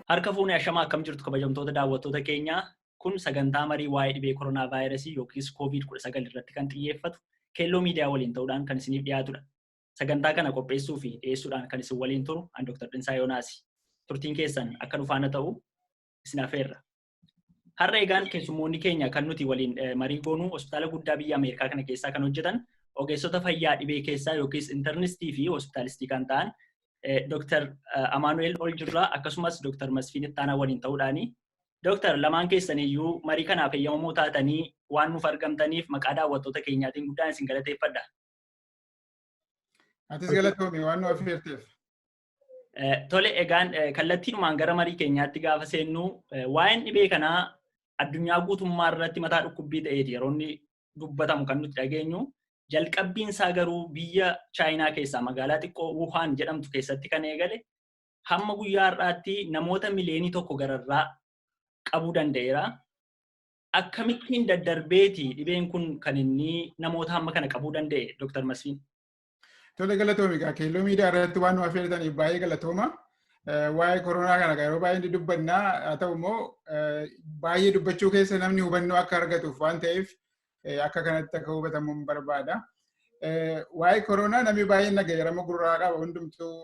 Harka fuunee ashamaa, akkam jirtu kabajamtoota daawwattoota keenyaa? Kun sagantaa marii waa'ee dhibee koronaa vaayirasii yookiis COVID-19 irratti kan xiyyeeffatu Keelloo Miidiyaa waliin ta'uudhaan kan isiniif dhiyaatudha. Sagantaa kana qopheessuu fi dhiyeessuudhaan kan isin waliin turu an Dr. Dhinsaa Yoonaasi. Turtiin keessan akka nu faana ta'u isin afeerra. Har'a egaan keessummoonni keenya kan nuti waliin marii goonuu hospitaala guddaa biyya Ameerikaa kana keessaa kan hojjetan, ogeessota fayyaa dhibee keessaa yookiis internistii fi hospitaalistii kan ta'an Dr. Amaanu'el Oljirraa akkasumas Dr. Masfiin Ittaanaa waliin ta'uudhaani. Dr. lamaan keessaniyyuu marii kanaaf eeyyamamoo taatanii waan nuuf argamtaniif maqaa daawwattoota keenyaatiin guddaan isin galateeffadha. Atis galatoomi waan nu affeerteef. Tole, egaan kallattiidhumaan gara marii keenyaatti gaafa seennu, waa'een dhibee kanaa addunyaa guutummaa irratti mataa dhukkubbii ta'eeti yeroo inni dubbatamu kan nuti dhageenyu. Jalqabbiin isaa garuu biyya Chaayinaa keessaa magaalaa xiqqoo Wuhaan jedhamtu keessatti kan eegale, hamma guyyaa har'aatti namoota miliyoonii 1 gararraa qabuu danda'eera. Akkamittiin daddarbeeti dhibeen kun kan inni namoota hamma kana qabuu danda'e, Dr. Masfiin? Tole, galatoomi. Egaa Keelloo Miidiyaa irratti waan nu affeertaniif baay'ee galatooma. Waa'ee koronaa kana yeroo baay'ee ni dubbannaa, haa ta'u immoo baay'ee dubbachuu keessa namni hubannoo akka argatuuf waan ta'eef akka kanatti akka hubatamu barbaada. Waa'ee koronaa namni baay'een dhagayeera, gurraa qaba hundumtuu.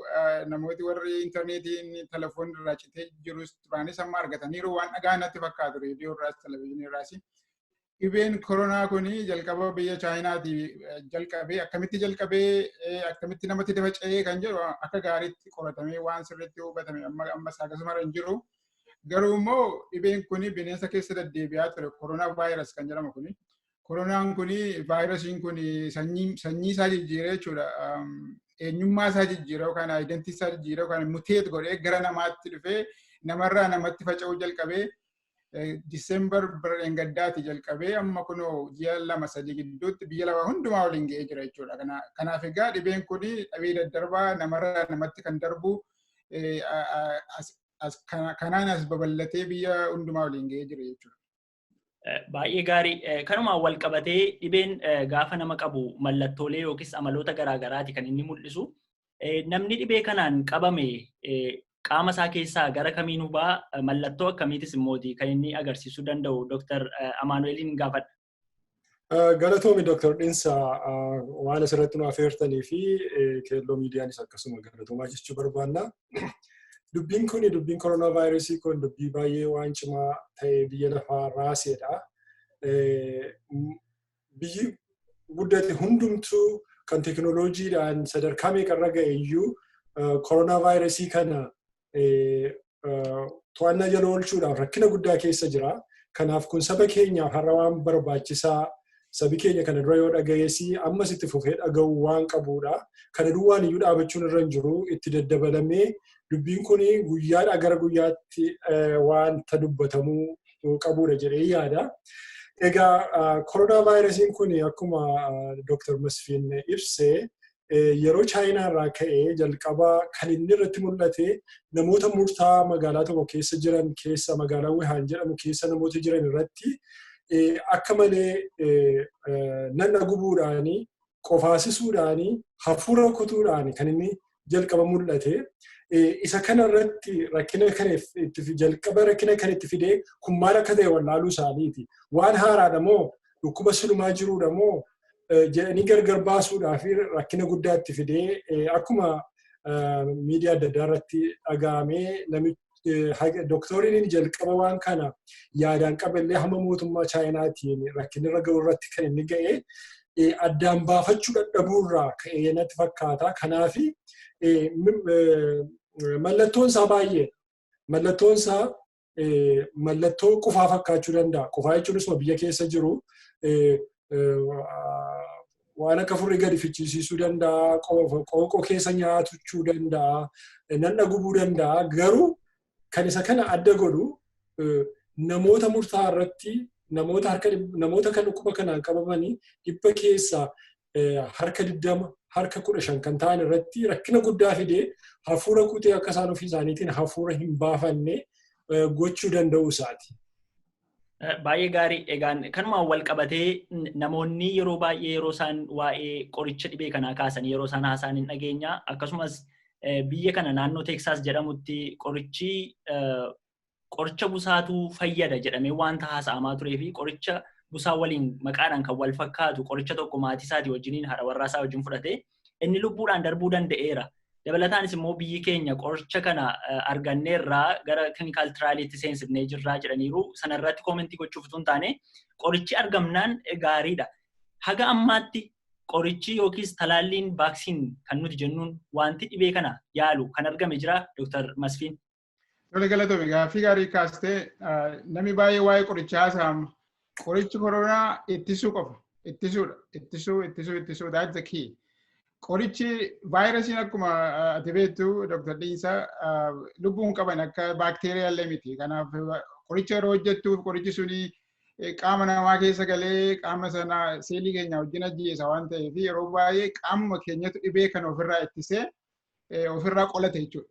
Namooti warri intarneetiin telefoon irraa citee jirus turaanis amma argataniiru, waan dhagaan natti fakkaatu, reediyoo irraas televezyiinii irraas. Dhibeen koronaa kun jalqaba biyya Chaayinaatii jalqabee, akkamitti jalqabee, akkamitti namatti dafaca'ee kan jedhu akka gaariitti qoratamee waan sirriitti hubatame amma ammas akkasuma hin jiru. Garuu immoo dhibeen kun bineensa keessa deddeebi'aa ture, koronaa vaayirasi kan jedhamu kuni. Koronaan kun, vaayirasiin kun sanyii isaa jijjiiree jechuudha. Eenyummaa isaa jijjiiree yookaan identity isaa jijjiiree yookaan mutate godhee gara namaatti dhufee namarraa namatti faca'uu jalqabee Diseembar bara dheengaddaati jalqabee amma kunoo ji'a 2-3 gidduutti biyya lafaa hundumaa waliin ga'ee jira jechuudha. Kanaaf egaa dhibeen kun dhibee daddarbaa namarraa namatti kan darbu, kanaan as babal'atee biyya hundumaa waliin ga'ee jira jechuudha. Baay'ee gaarii. Kanumaan wal qabatee dhibeen gaafa nama qabu mallattoolee yookiis amaloota garaagaraati kan inni mul'isu. Namni dhibee kanaan qabame qaama isaa keessaa gara kamiin hubaa, mallattoo akkamiitis immooti kan inni agarsiisuu danda'u? Dr. Amaanu'eliin gaafadha. Galatoomi Dr. Dhinsa, waan asirratti nu affeertanii fi Keelloo Miidiyaanis akkasuma galatoomaa jechuu barbaanna. Dubbiin kun, dubbiin koronaa vaayirasii kun, dubbii baay'ee waan cimaa ta'e biyya lafaa raaseedha. Biyyi guddate hundumtuu kan teekinooloojiidhaan sadarkaa meeqarra ga'e iyyuu koronaa vaayirasii kana to'annaa jala oolchuudhaaf rakkina guddaa keessa jira. Kanaaf kun saba keenyaaf har'a waan barbaachisaa, sabi keenya kana dura yoo dhaga'eesi ammas itti fufee dhaga'u waan qabudha. Kana duwwaan iyyuu dhaabachuun irra hin jiru, itti daddabalamee dubbiin kun guyyaadhaa gara guyyaatti wanta dubbatamuu qabudha jedhee yaada. Egaa koronaa vaayirasiin kun akkuma Dr. Masfiin ibsee yeroo Chaayinaa irraa ka'ee jalqaba kan inni irratti mul'ate namoota murtaa'aa magaalaa tokko keessa jiran keessa, magaalaa Wuhaan jedhamu keessa namoota jiran irratti akka malee nanna gubuudhaanii, qofaasisuudhaanii, hafuura kutuudhaani kan inni jalqaba mul'ate. Isa kana irratti rakkina kana itti jalqaba rakkina kan itti fidee kun maal akka ta'e wallaaluu isaaniiti. Waan haaraadha moo dhukkuba silumaa jiruudha moo jedhanii gargar baasuudhaaf rakkina guddaa itti fidee, akkuma miidiyaa adda addaa irratti dhaga'amee, namichi doktoriin inni jalqaba waan kana yaadaan qaballee hamma mootummaa Chaayinaatiin rakkinni irra ga'u irratti kan inni ga'e addaan baafachuu dadhabuurraa ka'ee natti fakkaata. Kanaafi mallattoon isaa baay'ee, mallattoon isaa mallattoo qufaa fakkaachuu danda'a. Qufaa jechuunis biyya keessa jiru waan akka furrii gadi fichisiisuu danda'a, qoonqoo keessa nyaatachuu danda'a, nanna gubuu danda'a. Garuu kan isa kana adda godhu namoota murtaa'aa irratti, namoota harka namoota kan dhukkuba kanaan qabamanii 20% 15% kan ta'an irratti rakkina guddaa fidee hafuura kutee akka isaan ofii isaaniitiin hafuura hin baafanne gochuu danda'uu isaati. Baay'ee gaarii. Egaan kanumaan wal qabatee namoonni yeroo baay'ee yeroo isaan waa'ee qoricha dhibee kanaa kaasan, yeroo isaan haasa'an hin dhageenya. Akkasumas Biyya kana naannoo Teeksaas jedhamutti qorichi qoricha busaatu fayyada jedhamee wanta haasa'amaa turee fi qoricha busaa waliin maqaadhaan kan wal fakkaatu qoricha tokko maatii isaatii wajjiniin haadha warraa isaa wajjin fudhatee inni lubbuudhaan darbuu danda'eera. Dabalataanis immoo biyyi keenya qoricha kana arganneerraa gara clinical trialitti seensifnee jirraa jedhaniiru. Sanarratti koomentii gochuuf utuu hin taane qorichi argamnaan gaariidha. Haga ammaatti qorichi yookiis talaalliin vaaksiin kan nuti jennuun wanti dhibee kana yaalu kan argame jira Dr. Masfiin. Tole, galatoomi. Gaaffii gaarii kaastee. Namni baay'ee waa'ee qorichaa haasa'ama. Qorichi koronaa ittisuu qofa. Ittisuudha. Ittisuu, ittisuu, ittisuu. That's the key. Qorichi vaayirasiin akkuma ati beektu, Dr. Dhiinsaa, lubbuun qaban akka baakteeriyaa illee miti. Kanaaf qoricha yeroo hojjettuuf qorichi suni qaama namaa keessa galee qaama sana seelii keenya wajjin ajjeesa waan ta'eef, yeroo baay'ee qaamuma keenyatu dhibee kana ofirraa ittisee ofirraa qolate jechuudha.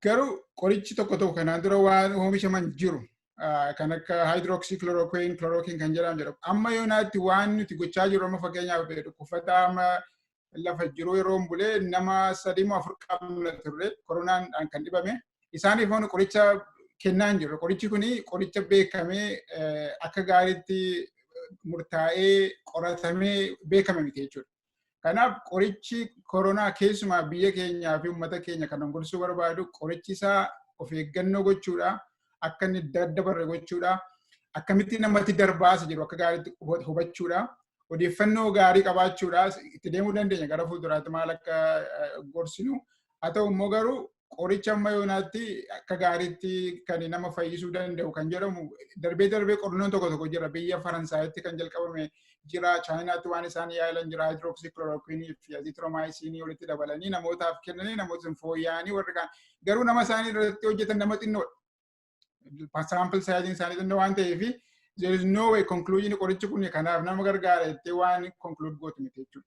Garuu qorichi tokko tokko kanaan dura waan oomishaman jiru, kan akka hydroxychloroquine, chloroquine kan jedhamu jedhamu. Amma yoonaatti waan nuti gochaa jiru, amma fakkeenyaaf dhukkubsataa amma lafa jiru yeroo bulee nama sadii moo afur qabna turre koronaan kan dhibame. Isaaniif immoo qoricha kennaa hin jiru. Qorichi kuni qoricha beekamee, akka gaariitti murtaa'ee, qoratamee beekame miti jechuudha. Kanaaf qorichi koronaa keessumaa biyya keenyaa fi uummata keenya kan gorsuu barbaadu, qorichi isaa of eeggannoo gochuudha. Akka inni daddabarre gochuudha. Akkamitti namatti darbaasa jiru akka gaariitti hubachuudha. Odeeffannoo gaarii qabaachuudha. Itti deemuu dandeenya gara fuulduraatti maal akka gorsinu. Haa ta'u immoo garuu qoricha amma yoonaatti akka gaariitti kan nama fayyisuu danda'u kan jedhamu darbee darbee qorannoon tokko tokko jira. Biyya Faransaayitti kan jalqabame jira. Chaayinaatti waan isaan yaalan jira. Hydroxychloroquine fi azithromycin walitti dabalanii namootaaf kennanii namoota sun fooyya'anii, warri kaan garuu nama isaanii irratti hojjetan nama xinnoodha. Sample size isaanii xinnoo waan ta'eef, there is no way conclusion qorichi kun kanaaf nama gargaara jettee waan conclude gootu miti jechuudha.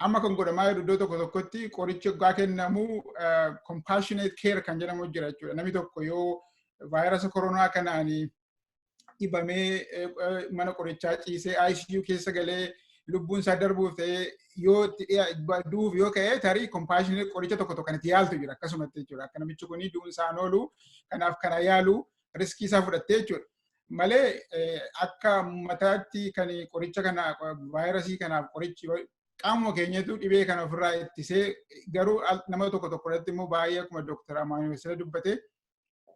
Amma kan godhamaa jiru iddoo tokko tokkotti qorichi waggaa kennamu compassionate care kan jedhamu jira jechuudha. Namni tokko yoo vaayirasa koronaa kanaan dhibamee mana qorichaa ciisee ICU keessa galee lubbuun isaa darbuuf ta'ee yoo du'uuf yoo ka'e, tarii compassionate qoricha tokko tokko kan itti yaaltu jira akkasumatti jechuudha. Akka namichi kun du'uun isaan oolu kanaaf kana yaalu riskii isaa fudhattee jechuudha. Malee akka mataatti kan qoricha kana vaayirasii kanaaf qorichi qaamuma keenyatu dhibee kana ofirraa ittisee, garuu nama tokko tokko irratti immoo baay'ee akkuma Dooktar Amaanuel sila dubbate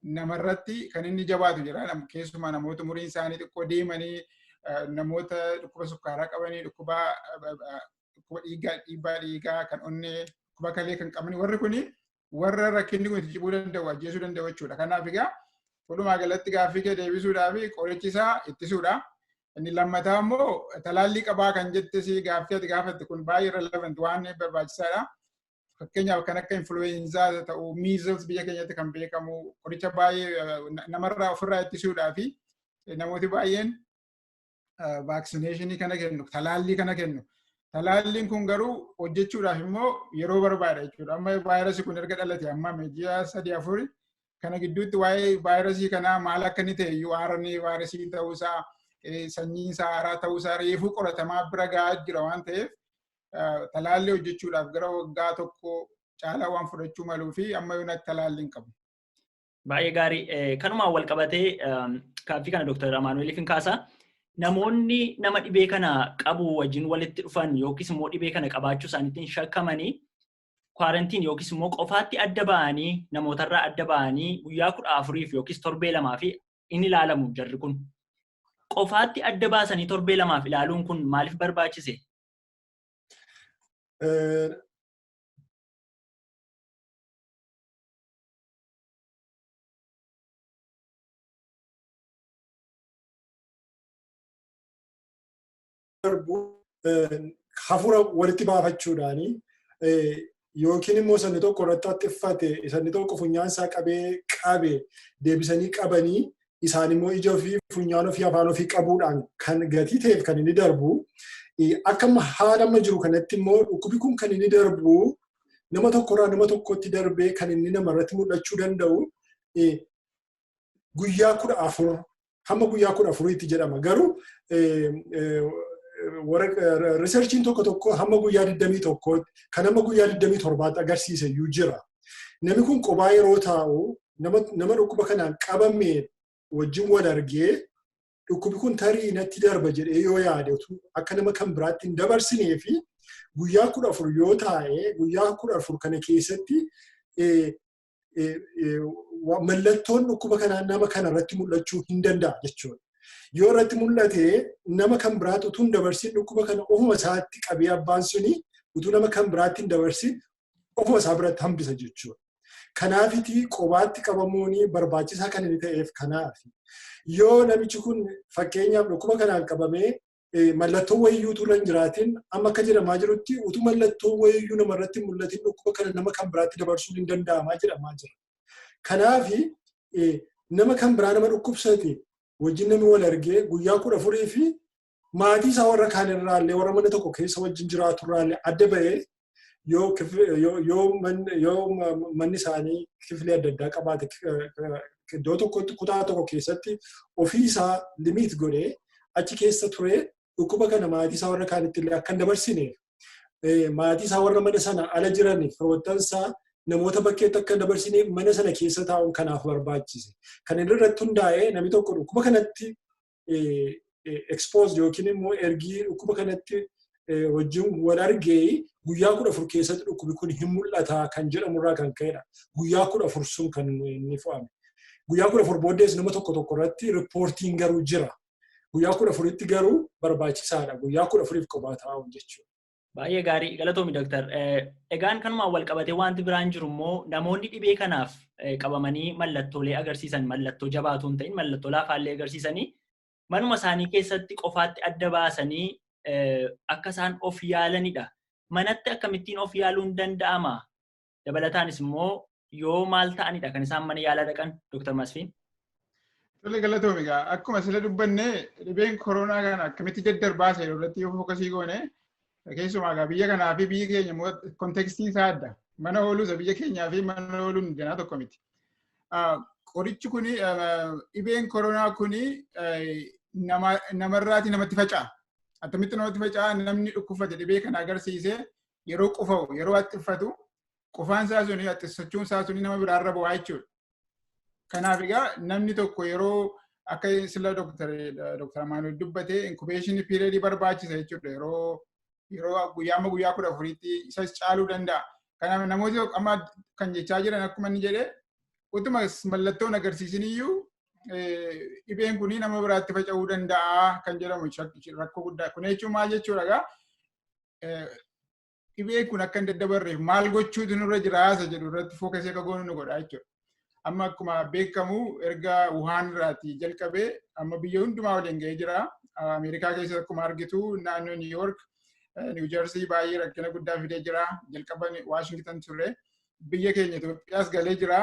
namarratti kan inni jabaatu jira. Keessumaa namoota umuriin isaanii xiqqoo deemanii, namoota dhukkuba sukkaaraa qabanii, dhukkuba dhiigaa, dhiibbaa dhiigaa, kan onnee, dhukkuba kalee kan qabanii, warri kuni warra rakkinni kun itti cibuu danda'u, ajjeesuu danda'u jechuudha. Kanaaf egaa walumaa galatti gaaffii kee deebisuudhaaf qorichi isaa ittisuudha. Inni lammataa immoo talaallii qabaa kan jettes, gaaffii ati gaafatte kun baay'ee relevant, waan barbaachisaadha. Fakkeenyaaf kan akka influenza ta'u, measles biyya keenyatti kan beekamu, qoricha baay'ee namarraa ofirraa ittisuudhaa fi namooti baay'een vaccination kana kennu, talaallii kana kennu. Talaalliin kun garuu hojjechuudhaaf immoo yeroo barbaada jechuudha. Amma vaayirasii kun erga dhalate amma ji'a 3 4 kana gidduutti waa'ee vaayirasii kanaa maal akka inni ta'e iyyuu, RNA vaayirasii ta'uusaa, sanyiin isaa haaraa ta'uusaa reefuu qoratamaa bira gahaa jira waan ta'eef, talaallii hojjechuudhaaf gara waggaa tokko caalaa waan fudhachuu maluu fi amma yoonatti talaallii hin qabu. Baay'ee gaarii. Kanumaan wal qabatee gaaffii kana Dr. Amaanu'eeliif hin kaasa. Namoonni nama dhibee kana qabu wajjin walitti dhufan yookiis immoo dhibee kana qabaachuu isaaniitiin shakkamanii quarantine yookiis immoo qofaatti adda ba'anii, namootarraa adda ba'anii guyyaa 14f yookiis torbee 2 fi in ilaalamu jarri kun. Qofaatti adda baasanii torbee 2f ilaaluun kun maaliif barbaachise? Darbu hafuura walitti baafachuudhaani yookiin immoo sanni tokko irratti haxxiffate, sanni tokko funyaan isaa qabee qabe deebisanii qabanii, isaan immoo ija ofii, funyaan ofii, afaan ofii qabuudhaan kan gatii ta'eef kan inni darbu. Akka haala amma jiru kanatti immoo dhukkubi kun kan inni darbu nama tokkorraa nama tokkotti darbee kan inni namarratti mul'achuu danda'u guyyaa 14 hamma guyyaa 14tti jedhama. Garuu Researchiin tokko tokko hamma guyyaa 21tti, kan hamma guyyaa 27tti agarsiise iyyuu jira. Namni kun qobaa yeroo taa'u, nama dhukkuba kanaan qabame wajjin wal argee, dhukkubi kun tarii natti darba jedhee yoo yaade, akka nama kan biraatti hin dabarsinee fi guyyaa 14 yoo taa'e, guyyaa 14 kana keessatti mallattoon dhukkuba kanaa nama kana irratti mul'achuu hin danda'a jechuudha. Yoo irratti mul'ate, nama kan biraatti utuu hin dabarsin, dhukkuba kana ofuma isaatti qabee, abbaan suni utuu nama kan biraatti hin dabarsin ofuma isaa biratti hambisa jechuudha. Kanaafiti qobaatti qabamuun barbaachisaa kan inni ta'eef kanaaf. Yoo namichi kun fakkeenyaaf dhukkuba kanaan qabamee mallattoo wayiyyuu utuu irra hin jiraatin, amma akka jedhamaa jirutti utuu mallattoo wayiyyuu namarratti hin mul'atin dhukkuba kana nama kan biraatti dabarsuun hin danda'amaa jedhamaa jira. Kanaafi nama kan biraa nama dhukkubsate wajjin namni wal argee guyyaa 14 fi maatii isaa warra kaan irraallee, warra mana tokko keessa wajjin jiraatu irraallee adda ba'ee, yoo manni isaanii kifilii adda addaa qabaate, iddoo tokkotti kutaa tokko keessatti ofii isaa limit godhee achi keessa turee, dhukkuba kana maatii isaa warra kaanitti illee akka hin dabarsineef, maatii isaa warra mana sana ala jiran, firoottan isaa, namoota bakkeetti akka hin dabarsineef mana sana keessa taa'uun kanaaf barbaachise. Kan inni irratti hundaa'ee namni tokko dhukkuba kanatti expose yookiin immoo ergii dhukkuba kanatti wajjin wal argee guyyaa 14 keessatti dhukkubni kun hin mul'ata kan jedhamurraa kan ka'edha. Guyyaa 14 sun kan inni fo'ame. Guyyaa 14 booddees nama tokko tokko irratti reportiin garuu jira. Guyyaa 14tti garuu barbaachisaadha. Guyyaa 14f kophaa taa'uun jechuudha. Baay'ee gaarii, galatoomi dooktar. Egaan kanumaan wal qabatee wanti biraan jiru immoo, namoonni dhibee kanaaf qabamanii mallattoolee agarsiisan, mallattoo jabaatu hin ta'in, mallattoo laafaallee agarsiisanii, manuma isaanii keessatti qofaatti adda baasanii akka isaan of yaalanidha. Manatti akkamittiin of yaaluun danda'ama? Dabalataanis immoo yoo maal ta'anidha kan isaan mana yaalaa dhaqan, Dooktar Masfiin? Tole, galatoomi. Egaa akkuma sila dubbanne, dhibeen koronaa kana akkamitti daddarbaa isa irratti yoo focusii goone, keessumaa egaa biyya kanaa fi biyyi keenya immoo contextiin isaa adda. Mana ooluu isa biyya keenyaa fi mana ooluun danaa tokko miti. Qorichi kuni, dhibeen koronaa kuni namarraatii namatti faca'a. Akkamitti namatti faca'a? Namni dhukkubfate dhibee kana agarsiise yeroo qufa'u, yeroo haxxiffatu, qufaan isaa suni, haxxiffachuun isaa suni nama biraarra bu'aa jechuudha. Kanaaf egaa namni tokko yeroo akka sila Dooktar Amaanuel dubbate incubation period barbaachisa jechuudha. Yeroo guyyaa amma guyyaa 14tti isas caaluu danda'a. Kanaaf namooti amma kan jechaa jiran, akkuma inni jedhe, utuma mallattoon agarsiisin iyyuu dhibeen kun nama biraatti faca'uu danda'a kan jedhamu rakkoo guddaa. Kun jechuun maal jechuudha egaa? Dhibeen kun akka hin daddabarreef maal gochuutu nurra jiraasa jedhu irratti focusii akka goonu nu godha jechuudha. Amma akkuma beekamu erga Wuhaan irraatii jalqabee amma biyya hundumaa waliin ga'ee jira. Ameerikaa keessatti akkuma argitu naannoo New York, New Jersey baay'ee rakkina guddaa fidee jira. Jalqaba Washington ture. Biyya keenya Itoophiyaas galee jira.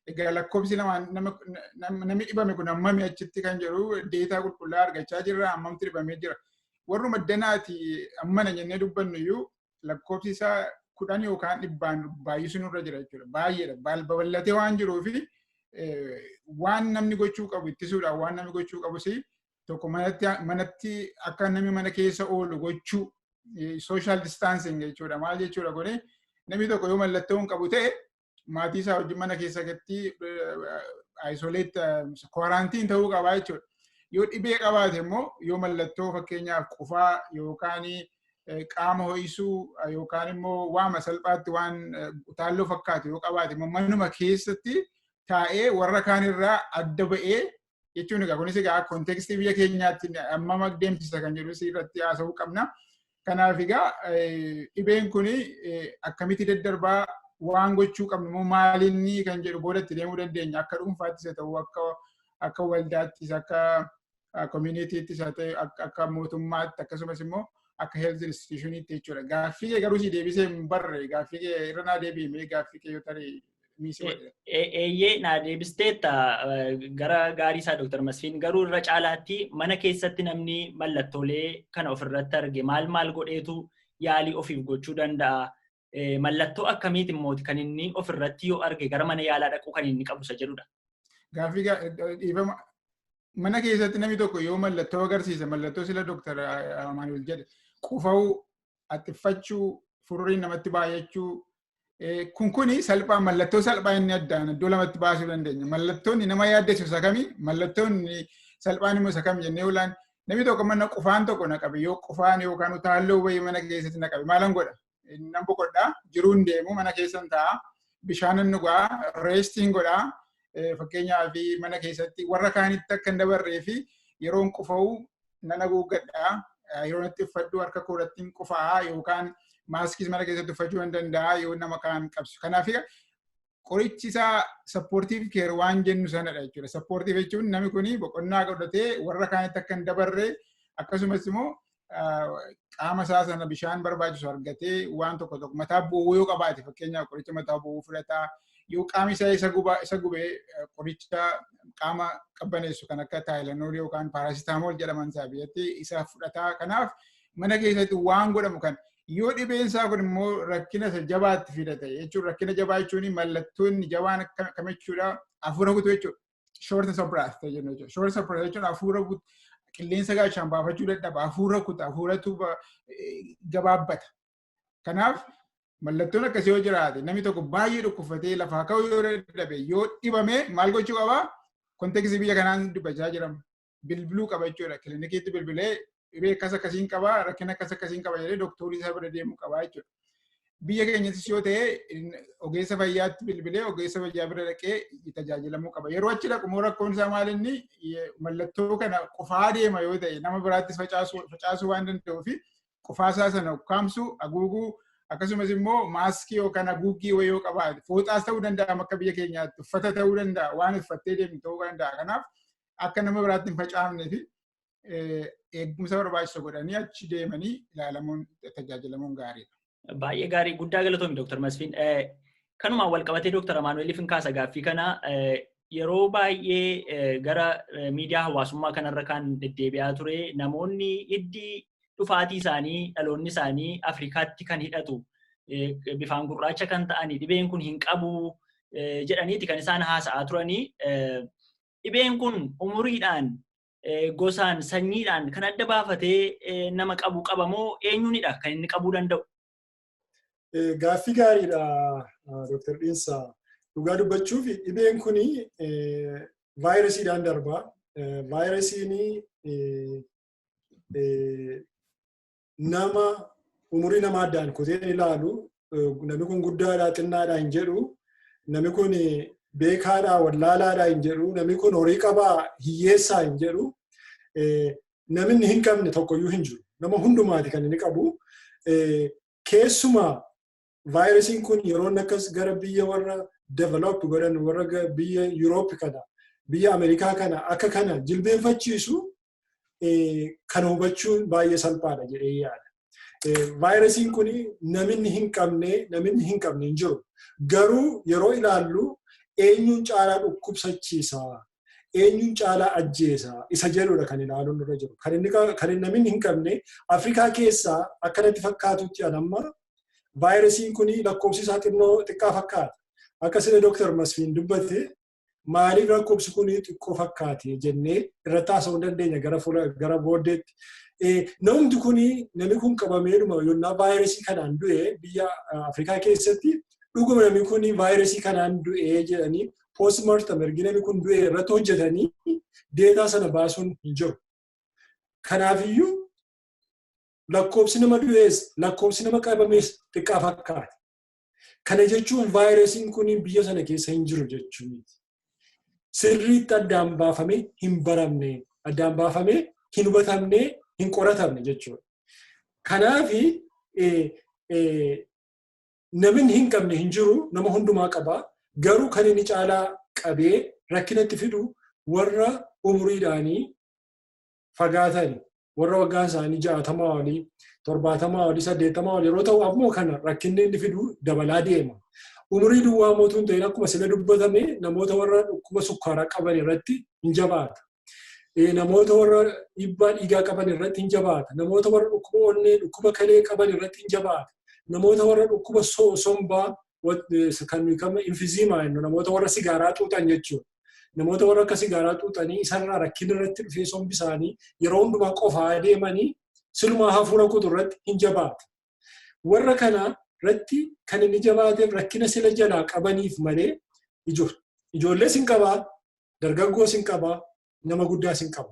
Egaa lakkoofsi namni dhibame kun hammami achitti kan jedhu data qulqullaa argachaa jirra. Hammamti dhibamee jira? Warruma danaati ammana jennee dubbannu iyyuu lakkoofsi isaa 10 yookaan dhibbaan baay'isuu nurra jira jechuudha. Baay'eedha. Babal'atee waan jiruufi waan namni gochuu qabu ittisuudhaan waan namni gochuu qabus tokko manatti akka namni mana keessa oolu gochuu, social distancing jechuudha. Maal jechuudha kuni? Namni tokko yoo mallattoo hin qabu ta'e, maatii isaa wajjin mana keessatti isolate, quarantine ta'uu qabaa jechuudha. Yoo dhibee qabaate immoo, yoo mallattoo fakkeenyaaf qufaa yookaan qaama ho'isuu yookaan immoo waama salphaatti waan utaalloo fakkaatu yoo qabaate immoo, manuma keessatti taa'ee warra kaan irraa adda ba'ee jechuun. Egaa kunis egaa contextii biyya keenyaatti hammam deemsisa kan jedhu irratti haasa'uu qabna. Kanaaf egaa dhibeen kun akkamitti daddarbaa, waan gochuu qabnu immoo maalinni kan jedhu boodatti deemuu dandeenya. Akka dhuunfaattis haa ta'u, akka waldaattis, akka communityttis haa ta'u, akka mootummaatti, akkasumas immoo akka health institutioniitti jechuudha. Gaaffii kee garuu si deebisee hin barre. Gaaffii kee irra naa deebi'ime, gaaffii kee yoo tarii miisii godhe. Eeyyee, naa deebisteetta gara gaarii isaa, Dr. Masfiin. Garuu irra caalaatti mana keessatti namni mallattoolee kana ofirratti arge maal maal godheetu yaalii ofiif gochuu danda'a? Mallattoo akkamiiti immoo kan inni ofirratti yoo arge gara mana yaalaa dhaquu kan inni qabu isa jedhudha. Gaaffii, dhiifama. Mana keessatti namni tokko yoo mallattoo agarsiise, mallattoo sila Dooktar Amaanuel jedhe, qufa'uu, haxxiffachuu, furriin namatti baay'achuu, kuni salphaa, mallattoo salphaa inni addaan iddoo lamatti baasuu dandeenya. Mallattoonni nama yaaddessu isa kami? Mallattoonni salphaan immoo isa kam jennee ulaan, namni tokko mana qufaan tokko na qabe, yoo qufaan yookaan utaalloo wayii mana keessatti na qabe, maalan godha? Nan boqodhaa, jiruun deemu, mana keessan taa'a, bishaanan dhugaa, restiin godhaa. Fakkeenyaaf, mana keessatti warra kaanitti akka hin dabarree fi yeroon qufa'u nan haguuggadhaa, yeroo natti uffadhu harka koorratti qufaa yookaan maaskiis mana keessatti uffachuu hin danda'a yoo nama kaan qabsu. Kanaaf qorichi isaa supportive care waan jennu sanadha jechuudha. Supportive jechuun namni kun boqonnaa godhatee warra kaanitti akka hin dabarre, akkasumas immoo qaama isaa sana bishaan barbaachisu argatee, waan tokko tokko mataa bu'uu yoo qabaate, fakkeenyaaf qoricha mataa bu'uu fudhataa, yoo qaami isaa isa gubee qoricha qaama qabbaneessu kan akka Tylenol yookaan paracetamol jedhaman isaa biyyatti isa fudhataa. Kanaaf mana keessatti waan godhamu kan yoo dhibeen isaa kun immoo rakkina isa jabaatti fidate jechuun, rakkina jabaa jechuun mallattoonni jabaan kam jechuudha? Hafuura kutuu jechuudha. Shortness of breath jennu jechuudha. Shortness of breath jechuun hafuura qilleensa gaachaan baafachuu dadhaba, hafuura kuta, hafuuratu gabaabbata. Kanaaf mallattoon akkasii yoo jiraate, namni tokko baay'ee dhukkubfatee lafaa ka'uu yoo dadhabe, yoo dhibame, maal gochuu qabaa? Contextii biyya kanaan dubbachaa jirama. Bilbiluu qaba jechuudha. Kilinikiitti bilbilee dhibee akkas akkasiin qaba, rakkina akkas akkasiin qaba jedhee dooktorii isaa bira deemuu qaba jechuudha. Biyya keenyattis yoo ta'e, ogeessa fayyaatti bilbilee ogeessa fayyaa bira dhaqee tajaajilamuu qaba. Yeroo achi dhaqu immoo rakkoon isaa maal? Inni mallattoo kana qofaa deema yoo ta'e, nama biraattis facaasuu waan danda'uu fi qofaasaa sana ukkaamsuu, haguuguu, akkasumas immoo maaskii yookaan haguuggii wayii yoo qabaate, fooxaas ta'uu danda'a, akka biyya keenyaatti uffata ta'uu danda'a, waan uffattee deemtu ta'uu danda'a. Kanaaf akka nama biraatti hin facaafnee fi eegumsa barbaachisu godhanii achi deemanii ilaalamuun, tajaajilamuun gaariidha. Baay'ee gaarii, guddaa galatoomi, Dr. Masfiin. Kanumaan wal qabatee Dr. Amaanu'eeliif hin kaasa gaaffii kana. Yeroo baay'ee gara miidiyaa hawaasummaa kanarra kan deddeebi'aa ture, namoonni hiddi dhufaatii isaanii, dhaloonni isaanii Afrikaatti kan hidhatu, bifaan gurraacha kan ta'anii dhibeen kun hin qabu jedhaniiti kan isaan haasa'aa turanii. Dhibeen kun umuriidhaan, gosaan, sanyiidhaan kan adda baafatee nama qabu qabamoo eenyuunidha kan inni qabuu danda'u? Gaaffii gaariidha, Dr. Dhiinsaa. Dhugaa dubbachuuf, dhibeen kun vaayirasiidhaan darba. Vaayirasiin nama umurii nama addaan kutee ilaalu, namni kun guddaadhaa xinnaadhaa hin jedhu, namni kun beekaadhaa wallaalaadhaa hin jedhu, namni kun horii qabaa hiyyeessaa hin jedhu, namni hin qabne tokkoyyuu hin jiru. Nama hundumaati kan inni qabu. Keessumaa vaayirasiin kun yeroo inni akkas gara biyya warra develop godhan, warra biyya Yuuroop kana, biyya Ameerikaa kana akka kana jilbeenfachiisu kana hubachuun baay'ee salphaadha jedhee yaada. Vaayirasiin kun namni hin qabne, namni hin qabne hin jiru. Garuu yeroo ilaallu eenyuun caalaa dhukkubsachiisa, eenyuun caalaa ajjeesa isa jedhudha kan ilaaluun irra jiru. Kan namni hin qabne Afrikaa keessaa akkanatti fakkaatutti amma vaayirasiin kun lakkoofsi isaa xinnoo xiqqaa fakkaata. Akka sila Dooktar Masfiin dubbate, maaliif lakkoofsi kun xiqqoo fakkaate jennee irratti haasa'uu dandeenya gara fuula gara booddeetti. Namni kun, namni kun qabameedhuma yonnaa vaayirasii kanaan du'e biyya Afrikaa keessatti, dhuguma namni kun vaayirasii kanaan du'e jedhanii postmortem ergi namni kun du'e irratti hojjetanii data sana baasuun hin jiru. Kanaafiyyuu lakkoofsi nama du'ees lakkoofsi nama qabamees xiqqaa fakkaata. Kana jechuun vaayirasiin kun biyya sana keessa hin jiru jechuu miti. Sirriitti addaan baafamee hin baramne, addaan baafamee hin hubatamne, hin qoratamne jechuudha. Kanaafi namni hin qabne hin jiru, nama hundumaa qaba. Garuu kan inni caalaa qabee rakkinatti fidu warra umuriidhaanii fagaatan, warra waggaan isaanii 60 olii, 70 olii, 80 olii yeroo ta'u ammoo kana rakkinni inni fidu dabalaa deema. Umurii duwwaa mootuu hin ta'in, akkuma sila dubbatame, namoota warra dhukkuba sukkaaraa qaban irratti hin jabaata. Namoota warra dhiibbaa dhiigaa qaban irratti hin jabaata. Namoota warra dhukkuba onnee, dhukkuba kalee qaban irratti hin jabaata. Namoota warra dhukkuba sombaa kan emphysema jennu, namoota warra sigaaraa xuuxan jechuudha. Namoota warra akka sigaaraa xuuxanii isarraa rakkina irratti dhufee sombi isaanii yeroo hundumaa qofaa deemanii silumaa hafuura kutu irratti hin jabaata. Warra kana irratti kan inni jabaateef rakkina sila jalaa qabaniif malee ijoollees hin qabaa, dargaggoos hin qabaa, nama guddaas hin qaba.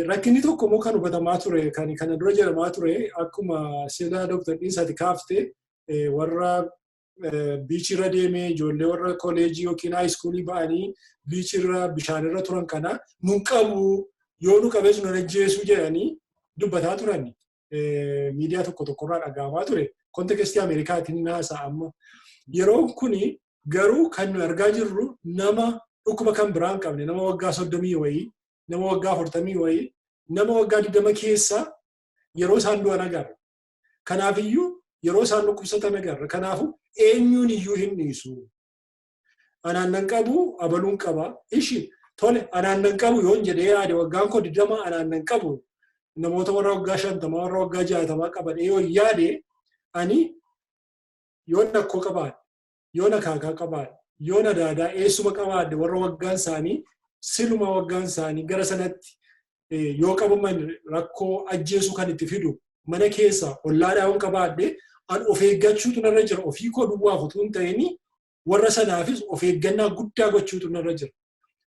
Rakkinni tokko immoo kan hubatamaa ture, kan kana dura jedhamaa ture, akkuma sila Dr. Dhiisaati kaaftee, warra beachirra deemee, ijoollee warra koleejii yookiin high schoolii ba'anii beachirra bishaanirra turan kana nun qabu, yoo nu qabees nu ajjeesuu jedhanii dubbataa turan. Miidiyaa tokko tokkorraa dhaga'amaa ture. Contextii Ameerikaatiin haasa'a amma. Yeroon kuni garuu kan nu argaa jirru nama dhukkuba kan biraa hin qabne, nama waggaa 30 wayii, nama waggaa 40 wayii, nama waggaa 20 keessa yeroo isaan du'an agarra. Kanaafiyyuu yeroo isaan dhukkubsatan agarra. Kanaafuu eenyuun iyyuu hin dhiisu. Anaan nan qabu, abaluun qaba. Ishi tole, anaan nan qabu yoon jedhee yaade, waggaan koo 20, anaan nan qabu, namoota warra waggaa 50, warra waggaa 60 qabadhee yoo yaade, ani yoon nakkoo qabaadhe, yoon akaakaa qabaadhe, yoon adaadaa eessuma qabaadhe, warra waggaan isaanii siluma waggaan isaanii gara sanatti yoo qabaman rakkoo ajjeesuu kan itti fidu mana keessa ollaadhaa yoon qabaadhe, an of eeggachuutu narra jira. Ofii koo duwwaaf utuu hin ta'in warra sanaafis of eeggannaa guddaa gochuutu narra jira.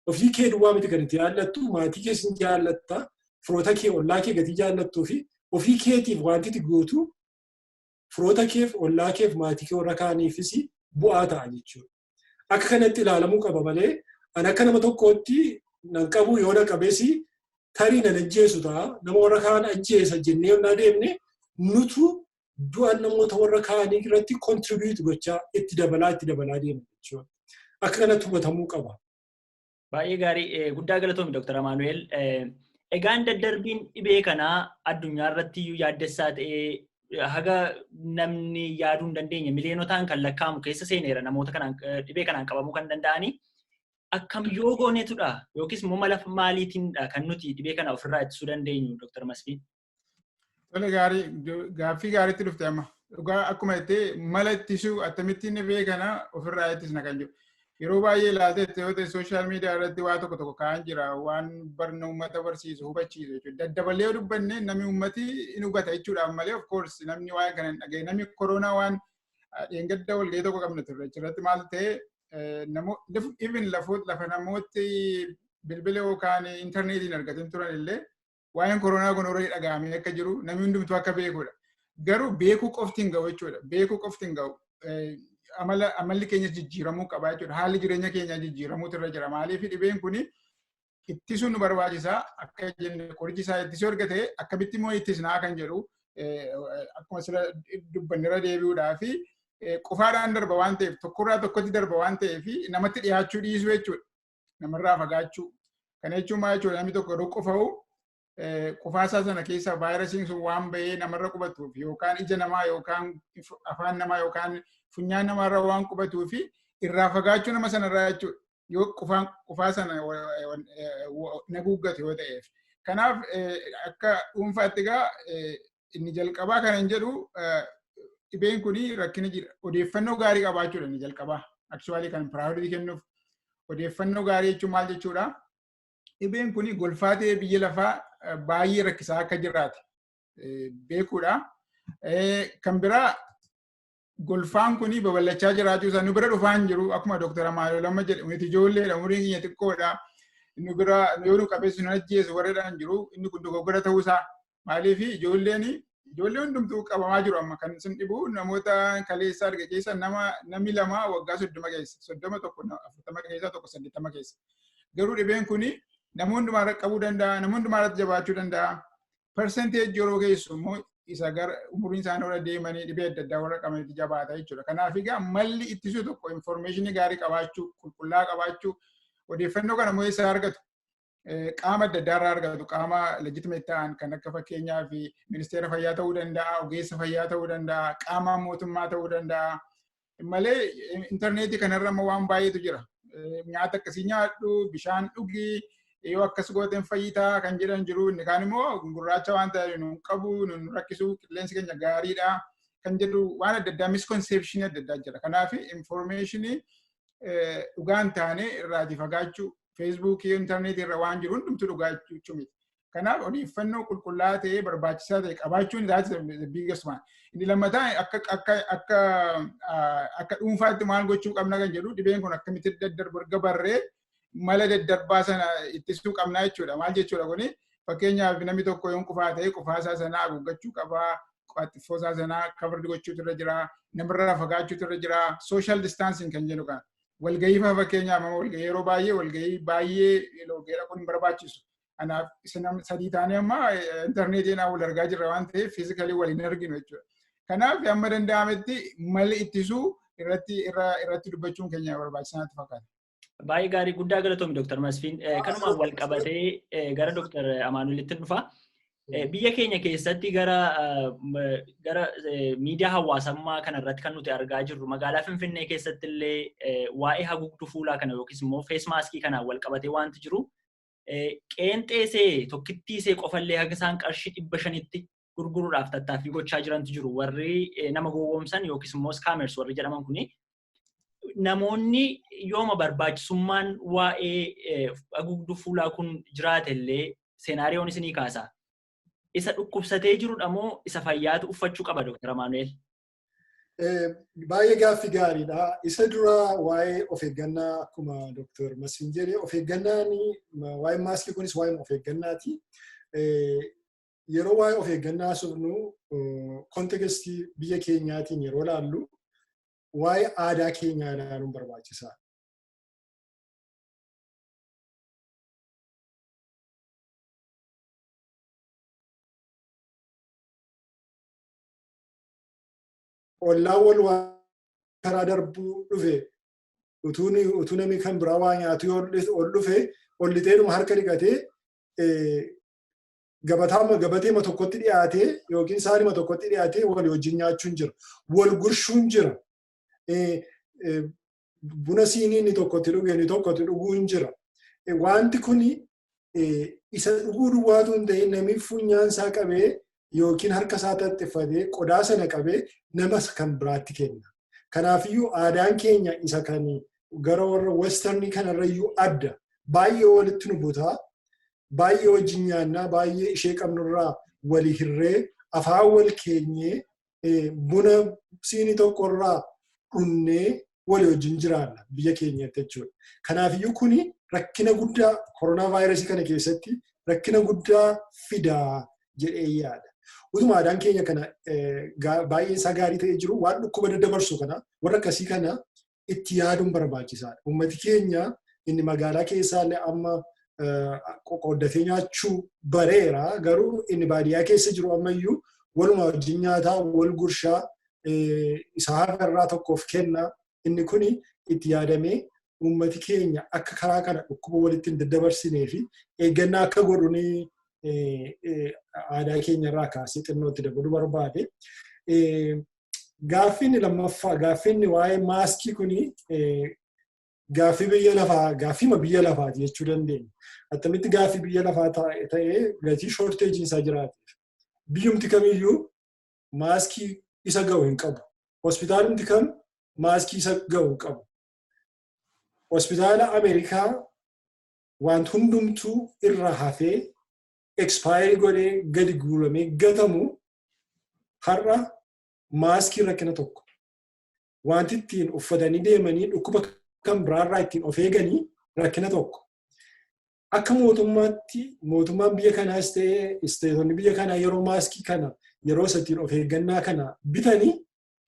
Ofii kee duwwaa miti kan itti jaallattu, maatii kee sin jaallatta, firoota kee, ollaa kee gatii jaallattuu fi ofii keetiif wanti itti gootu firoota keef, ollaa keef, maatii kee warra kaaniifis bu'aa ta'a jechuudha. Akka kanatti ilaalamuu qaba malee an akka nama tokkootti nan qabu, yoo na qabees tarii nan ajjeesu ta'a, nama warra kaan ajjeesa jennee yoo deemne, nutu du'a namoota warra kaanii irratti contribute gochaa itti dabalaa itti dabalaa deema jechuudha. Akka kanatti hubatamuu qaba. Baay'ee gaarii, guddaa galatoomi, Dr. Amaanu'eel. Egaan daddarbiin dhibee kanaa addunyaa irratti iyyuu yaaddessaa ta'ee, haga namni yaaduu hin dandeenye miliyoonotaan kan lakkaa'amu keessa seeneera, namoota kanaan dhibee kanaan qabamuu kan danda'anii. Akkam yoo goonetudha yookiis immoo mala maaliitiinidha kan nuti dhibee kana ofirraa ittisuu dandeenyu, Dr. Masfiin? Tole, gaarii, gaaffii gaariitti dhufte amma. Dhugaa akkuma jettee, mala ittisuu akkamittiin dhibee kana ofirraa ittisna kan jiru. Yeroo baay'ee ilaaltee yoo ta'e, social media irratti waa tokko tokko kaa'an jira, waan barna uummata barsiisu, hubachiisu jechuudha. Daddabalee yoo dubbanne namni uummati hin hubata jechuudha malee, of course namni waa'ee kana hin dhagaye. Namni koronaa waan dheengadda walgahii tokko qabna turre, achirratti maal ta'e, even lafa namooti bilbila yookaan intarneetiin argatin turan illee waa'een koronaa kun horii dhaga'amee akka jiru namni hundumtuu akka beekudha. Garuu beekuu qofti hin ga'u jechuudha. Beekuu qofti hin ga'u. Amala amalli keenya jijjiiramuu qaba jechuudha. Haalli jireenya keenyaa jijjiiramuutu irra jira. Maaliif, dhibeen kuni ittisuun nu barbaachisaa akka jenne, qorichi isaa ittisuu erga ta'e, akkamitti immoo ittisnaa kan jedhu akkuma sila dubbannirra deebi'uudhaa fi qofaadhaan darba waan ta'eef, tokkorraa tokkotti darba waan ta'eef, namatti dhiyaachuu dhiisuu jechuudha. Namarraa fagaachuu. Kana jechuun maal jechuudha? Namni tokko yeroo qofa'u qufaasaa sana keessa vaayirasiin sun waan bahee namarra qubatuuf, yookaan ija namaa yookaan afaan namaa yookaan funyaan namaarra waan qubatuu fi irraa fagaachuu nama sanarraa jechuudha. Yoo qufaan qufaa sana naguuggatu yoo ta'eef. Kanaaf akka dhuunfaatti egaa inni jalqabaa kan hin jedhu, dhibeen kun rakkina jira. Odeeffannoo gaarii qabaachuudha inni jalqabaa. Actually kan priority kennuuf odeeffannoo gaarii jechuun maal jechuudha? Dhibeen kun golfaa ta'ee biyya lafaa baay'ee rakkisaa akka jiraate beekuudha. Kan biraa, golfaan kun babal'achaa jiraachuu isaa, nu bira dhufaa hin jiru, akkuma Dr. Amaanu'eel amma jedhe, nuti ijoolleedha, umuriin keenya xiqqoodha. Nu bira yoo nu qabeessu nu ajjeesu warreedhaan jiru, inni kun dogoggora ta'uusaa. Maaliif, ijoolleen ijoollee hundumtuu qabamaa jiru. Amma kan isin dhibu, namoota kaleessa arge keessa namni lama waggaa 30 keessa, 30 tokko, 40 keessa tokko, 80 keessa. Garuu dhibeen kuni nama hundumaa qabuu danda'a, nama hundumaa irratti jabaachuu danda'a. Percentage yeroo geessu immoo isa gara umuriin isaanii warra deemanii dhibee adda addaa warra qabanitti jabaata jechuudha. Kanaaf egaa malli ittisuu tokko informationii gaarii qabaachuu, qulqullaa qabaachuu. Odeeffannoo kana immoo eessaa argatu? Qaama adda addaa irraa argatu, qaama legitimate ta'an kan akka fakkeenyaa fi ministeera fayyaa ta'uu danda'a, ogeessa fayyaa ta'uu danda'a, qaama mootummaa ta'uu danda'a. Malee intarneetii kanarra immoo waan baay'eetu jira. Nyaata akkasii nyaadhu, bishaan dhugi, yoo akkas gooteen fayyitaa kan jedhan jiru. Inni kaan immoo gurraacha waan ta'eef nu qabu, nu rakkisu, qilleensi keenya gaariidha kan jedhu, waan adda addaa, misconception adda addaa jira. Kanaaf informationii dhugaan taane irraatii fagaachuu. Feesbuukii, intarneetii irra waan jiru hundumtu dhugaa jechuu miti. Kanaaf odeeffannoo qulqullaa'aa ta'ee barbaachisaa ta'e qabaachuun that's the biggest one. Inni lammataa akka dhuunfaatti maal gochuu qabna kan jedhu, dhibeen kun akkamitti daddarbu erga barree mala daddarbaa sana ittisuu qabna jechuudha. Maal jechuudha kuni? Fakkeenyaaf, namni tokko yoon qufaa ta'e, qufaasaa sana haguuggachuu qabaa. Qufaasaa sana cover gochuutu irra jira. Namarraa fagaachuutu irra jira. Social distancing kan jedhu kana. Walgahii fa'aa, fakkeenyaaf, walgahii yeroo baay'ee, walgahii baay'ee walgahii dhaquun hin barbaachisu. Kanaaf sadii taanee amma intarneetiin wal argaa jirra waan ta'eef physically wal hin arginu jechuudha. Kanaaf amma danda'ametti malli ittisuu irratti dubbachuun keenya barbaachisaa natti fakkaata. Baay'ee gaarii, guddaa galatoomi, Dr. Masfiin. Kanumaan wal qabatee gara Dr. Amaanuelitti dhufa. Biyya keenya keessatti gara miidiyaa hawaasummaa kana irratti kan nuti argaa jirru, magaalaa Finfinnee keessatti illee waa'ee haguugduu fuulaa kana yookiis immoo face maskii kanaan wal qabatee wanti jiru, qeenxeesee tokkittiisee qofallee haga isaan qarshii 500tti gurguruudhaaf tattaaffii gochaa jirantu jiru. Warri nama gowwoomsan yookiis immoo scammers warri jedhaman kuni, namoonni yooma barbaachisummaan waa'ee haguugduu fuulaa kun jiraate illee, scenarioon isinii kaasa. Isa dhukkubsatee jirudha moo isa fayyaatu uffachuu qaba, Dr. Amaanuel? Baay'ee gaaffii gaariidha. Isa dura waa'ee of eeggannaa, akkuma Dr. Masfiin jedhe, of eeggannaan waa'ee maaskii kunis waa'ee of eeggannaati. Yeroo waa'ee of eeggannaa haasofnu, contextii biyya keenyaatiin yeroo laallu, waa'ee aadaa keenyaa ilaaluun barbaachisaadha. Ollaan wal waa karaa darbuu dhufe, utuu namni kan biraa waa nyaatu yoo ol dhufe, ol lixeedhuma harka dhiqatee gabateema tokkotti dhiyaatee yookiin saanima tokkotti dhiyaatee walii wajjin nyaachuun jira. Wal gurshuun jira. Buna siinii inni tokkotti dhuge inni tokkotti dhuguun jira. Wanti kuni isa dhuguu duwwaatu hin ta'in, namni funyaan isaa qabee yookiin harka isaa taxxiffatee qodaa sana qabee nama kan biraatti kenna. Kanaafiyyuu aadaan keenya isa kan gara warra westernii kanarrayyuu adda. Baay'ee walitti nu butaa, baay'ee wajjin nyaannaa, baay'ee ishee qabnurraa walii hirree, afaan wal keenyee, buna siinii tokkorraa dhunnee walii wajjin jiraanna biyya keenyatti jechuudha. Kanaafiyyuu kuni rakkina guddaa koronaa vaayirasii kana keessatti rakkina guddaa fidaa jedhee yaada. Utuma aadaan keenya kana baay'een isaa gaarii ta'ee jiru, waan dhukkuba daddabarsu kana, warra akkasii kana itti yaaduun barbaachisaadha. Uummati keenya inni magaalaa keessaallee amma qoqqooddatee nyaachuu bareera, garuu inni baadiyyaa keessa jiru ammayyuu walumaa wajjin nyaataa, wal gurshaa, isa hafarraa tokkoof kenna. Inni kuni itti yaadamee uummati keenya akka karaa kana dhukkuba walitti hin daddabarsinee fi eeggannaa akka godhu aadaa keenya irraa kaasee xinnootti dabaluu barbaade. Gaaffiin lammaffaa, gaaffiin waa'ee maaskii kuni gaaffii biyya lafaa, gaaffiima biyya lafaati jechuu dandeenya. Attamitti gaaffii biyya lafaa ta'ee gatii shortageiin isaa jiraateef? Biyyumti kamiyyuu maaskii isa ga'u hin qabu. Hospitaalumti kam maaskii isa ga'u hin qabu. Hospitaala Ameerikaa wanti hundumtuu irraa hafee, expire godhee, gadi guuramee gatamu, har'a maaskii rakkina tokko. Wanti ittiin uffatanii deemanii dhukkuba kan biraarraa ittiin of eeganii rakkina tokko. Akka mootummaatti, mootummaan biyya kanaas ta'ee isteetonni biyya kanaa, yeroo maaskii kana, yeroo isa ittiin of eeggannaa kana bitanii,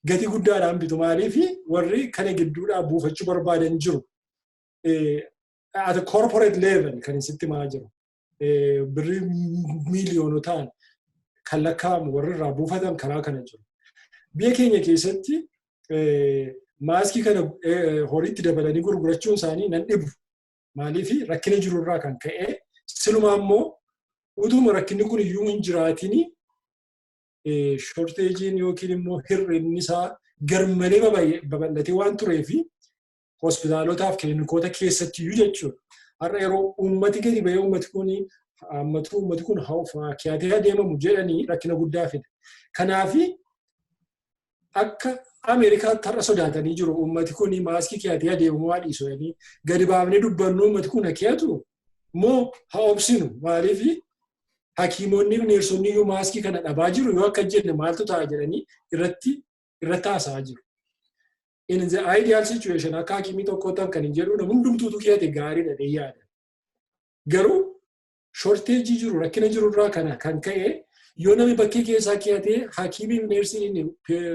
gatii guddaadhaan bitu. Maaliif? Warri kana gidduudhaa buufachuu barbaadan jiru. At a corporate level kan isitti himaa jiru. Birrii miiliyoonotaan kan lakkaa'amu warri irraa buufatan karaa kana jiru. Biyya keenya keessatti maaskii kana horiitti dabalanii gurgurachuun isaanii nan dhibu. Maaliif? Rakkina jirurraa kan ka'e, silumaa immoo utuma rakkinni kun iyyuu hin jiraatin, shortageiin yookiin immoo hir'inni isaa garmalee babal'atee waan tureefi hospitaalotaaf kiliinikoota keessatti iyyuu jechuudha. Har'a yeroo uummati gadi bahee uummati kun hammatu, uummati kun kiyaatee adeemamu jedhanii, rakkina guddaa fida. Kanaafi Akka Ameerikaatti har'a sodaatanii jiru. Uummati kun maaskii keeyatee adeemuu waa dhiisu jedhanii gadi baafnee dubbannu, uummati kun keeyatu moo haa obsinu? Maaliif hakiimonni fi neersonni iyyuu maaskii kana dhabaa jiru, yoo akka jenne maaltu ta'a jedhanii irratti haasa'aa jiru. In the ideal situation, akka hakimii tokkootti kan hin jedhu, namni hundumtuutu keeyate gaariidha jedhee yaada. Garuu shortage jiru, rakkina jiru irraa kana kan ka'e, yoo namni bakkee keessaa keeyatee hakiimiin neersiin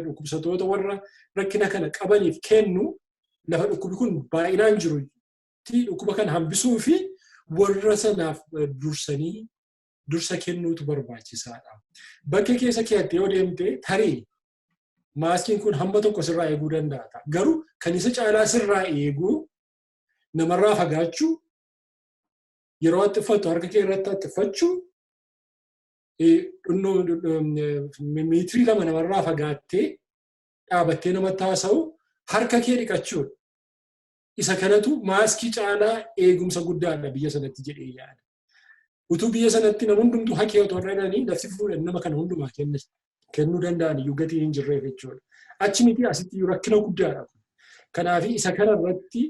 dhukkubsattoota warra rakkina kana qabaniif kennu, lafa dhukkubi kun baay'inaan jiru dhukkuba kana hambisuu fi warra sanaaf dursanii dursa kennuutu barbaachisaadha. Bakkee keessa keeyattee yoo deemte, tarii maaskiin kun hamma tokko sirraa eeguu danda'a. Garuu kan isa caalaa sirraa eeguu namarraa fagaachuu, yeroo haxxiffatu harka kee irratti haxxiffachuu, 2 meetirii namarraa fagaattee dhaabattee namatti haasa'u, harka kee dhiqachuudha. Isa kanatu maaskii caalaa eegumsa guddaadha biyya sanatti jedhee yaada. Utuu biyya sanatti nama hundumtuu hakee otoo dhaqanii lafti fuudhan nama kana hundumaa kennuu danda'an iyyuu gatiin hin jirreef jechuudha. Achi miti, asitti iyyuu rakkina guddaadha. Kanaaf isa kana irratti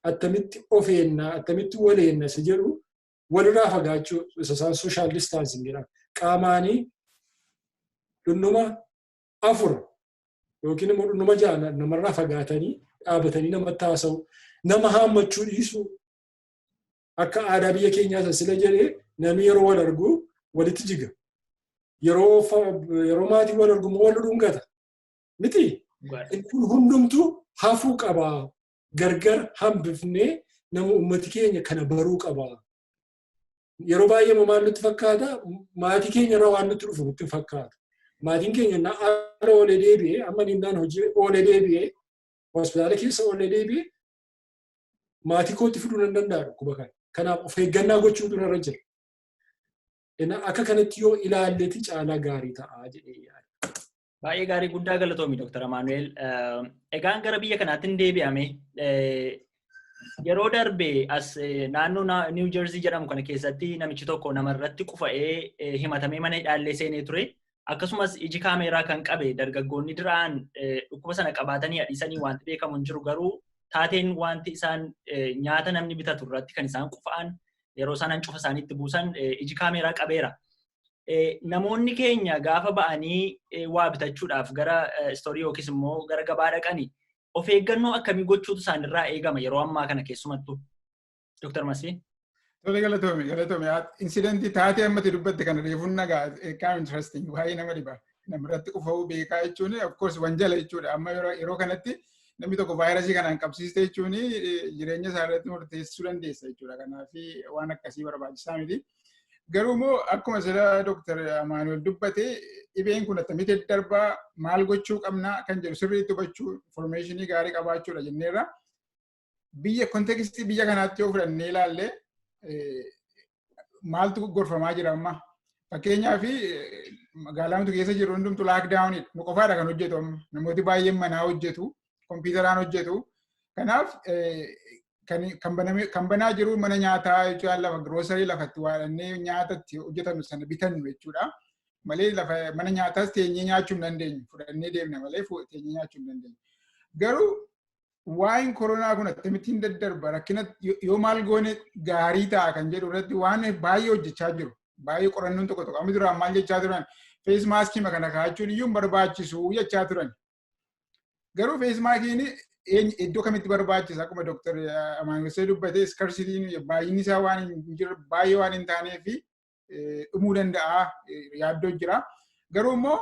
attamitti of eennaa, attamitti wal eenna isa jedhu, walirraa fagaachuu, isa isaan social distancing jedhama. Qaamaanii 4 dhundhuma yookiin immoo 6 dhundhuma namarraa fagaatanii dhaabatanii namatti haasa'u. Nama haammachuu dhiisuu. Akka aadaa biyya keenyaa sila jedhee, namni yeroo wal argu walitti jiga. Yeroo maatii wal argu immoo wal dhungata. Miti? Kun hundumtuu hafuu qaba. Gargar hambifnee nama uummati keenya kana baruu qaba. Yeroo baay'ee maal nutti fakkaata? Maatii keenya irraa waan nutti dhufu nutti fakkaata. Maatiin keenya na ala oolee deebi'ee, amma innaan hojii oolee deebi'ee, hospitaala keessa oolee deebi'ee, maatii kootti fiduu nan danda'a dhukkuba kana. Kanaaf of eeggannaa gochuutu irra jira. Akka kanatti yoo ilaalleeti caalaa gaarii ta'a jedhee yaada. Baay'ee gaarii, guddaa galatoomi, Dr. Amaanu'eel. Egaan gara biyya kanaatti hin deebi'ame. Yeroo darbe as naannoo New Jersey jedhamu kana keessatti namichi tokko namarratti qufa'ee himatamee mana hidhaallee seenee ture. Akkasumas iji kaameeraa kan qabe dargaggoonni dira'an dhukkuba sana qabaatanii adiisanii wanti beekamu hin jiru, garuu taateen wanti isaan nyaata namni bitatu irratti kan isaan qufa'an, yeroo isaan hancufa isaaniitti buusan iji kaameeraa qabeera. Namoonni keenya gaafa ba'anii waa bitachuudhaaf gara istoorii yookiis immoo gara gabaa dhaqanii of eeggannoo akkamii gochuutu isaanirraa eegama yeroo ammaa kana keessumattuu? Dr. Masii. Tole, galatoomi, galatoomi. Incidentii taatee ammatti dubbatte kana reefuun nagaa kind interesting, baay'ee nama dhiba. Namarratti qufa'uu beekaa jechuun of course wanjala jechuudha. Amma yeroo kanatti namni tokko vaayirasii kanaan qabsiiste jechuun jireenya isaa irratti murteessuu dandeessa jechuudha. Kanaaf waan akkasii barbaachisaa miti. Garuu immoo akkuma sila Dr. Amaanuel dubbate, dhibeen kun attamitti darbaa, maal gochuu qabna kan jedhu sirriitti hubachuu, informationii gaarii qabaachuudha jenneerra. Biyya contextii biyya kanaatti yoo fudhannee ilaalle, maaltu gorfamaa jira amma? Fakkeenyaaf magaalaa nuti keessa jirru hundumtu lockdownidha. Nu qofaadha kan hojjetu amma. Namooti baay'een manaa hojjetu, kompiitaraan hojjetu. Kanaaf kan banaa jiru mana nyaataa jechuudha, lafa grocery, lafatti waadhannee nyaata itti hojjetannu sana bitannu jechuudha. Malee lafa mana nyaataas teenyee nyaachuu hin dandeenyu. Fudhannee deemna malee teenyee nyaachuu hin dandeenyu. Garuu waa'een koronaa kun akkamittiin daddarba, rakkina yoo maal goone gaarii ta'a kan jedhu irratti waan baay'ee hojjechaa jiru. Baay'ee qorannoon tokko tokko amma duraan maal jechaa turan? Face maskii kana kaa'achuun iyyuu hin barbaachisu jechaa turan. Garuu face maskiin iddoo kamitti barbaachisa? Akkuma Dooktar Amaanuel dubbate, scarcityn baay'inni isaa waan hin jirre, baay'ee waan hin taanee fi dhumuu danda'a yaaddoo jira. Garuu immoo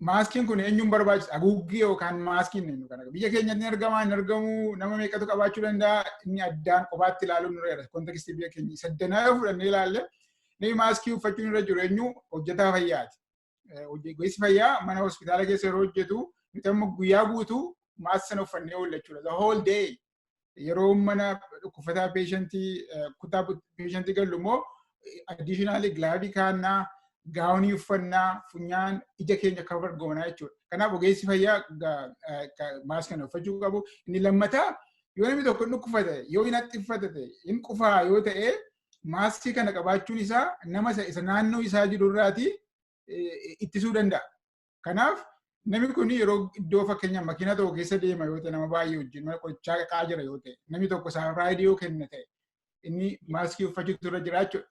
maaskiin kun eenyuun barbaachisa? Haguuggii yookaan maaskiin eenyu kana? Biyya keenyatti hin argamaa, hin argamu, nama meeqatu qabaachuu danda'a? Inni addaan kophaatti ilaaluun nurra jira. Contextii biyya keenya saddanaa yoo fudhannee ilaalle, namni maaskii uffachuun irra jiru eenyu? Hojjetaa fayyaati. Ogeessi fayyaa mana hospitaala keessa yeroo hojjetu, nuti amma guyyaa guutuu maaskii sana uffannee oolla jechuudha. The whole day. Yeroo mana dhukkubataa patientii, kutaa patientii gallu immoo additionally gloveii kaannaa, gownii uffannaa, funyaan ija keenya cover goonaa jechuudha. Kanaaf ogeessi fayyaa maaskii kana uffachuu qabu. Inni lammataa, yoo namni tokko dhukkubfate, yoo hin haxxiffate, hin qufaa yoo ta'e, maaskii kana qabaachuun isaa nama isa naannoo isaa jiru irraati ittisuu danda'a. Kanaaf Namni kun yeroo iddoo fakkeenyaaf makiina tokko keessa deema yoo ta'e, nama baay'ee wajjin mana qorichaa qaqaa jira yoo ta'e, namni tokko isaaf ride yoo kenna ta'e, inni maaskii uffachuutu irra jira jechuudha.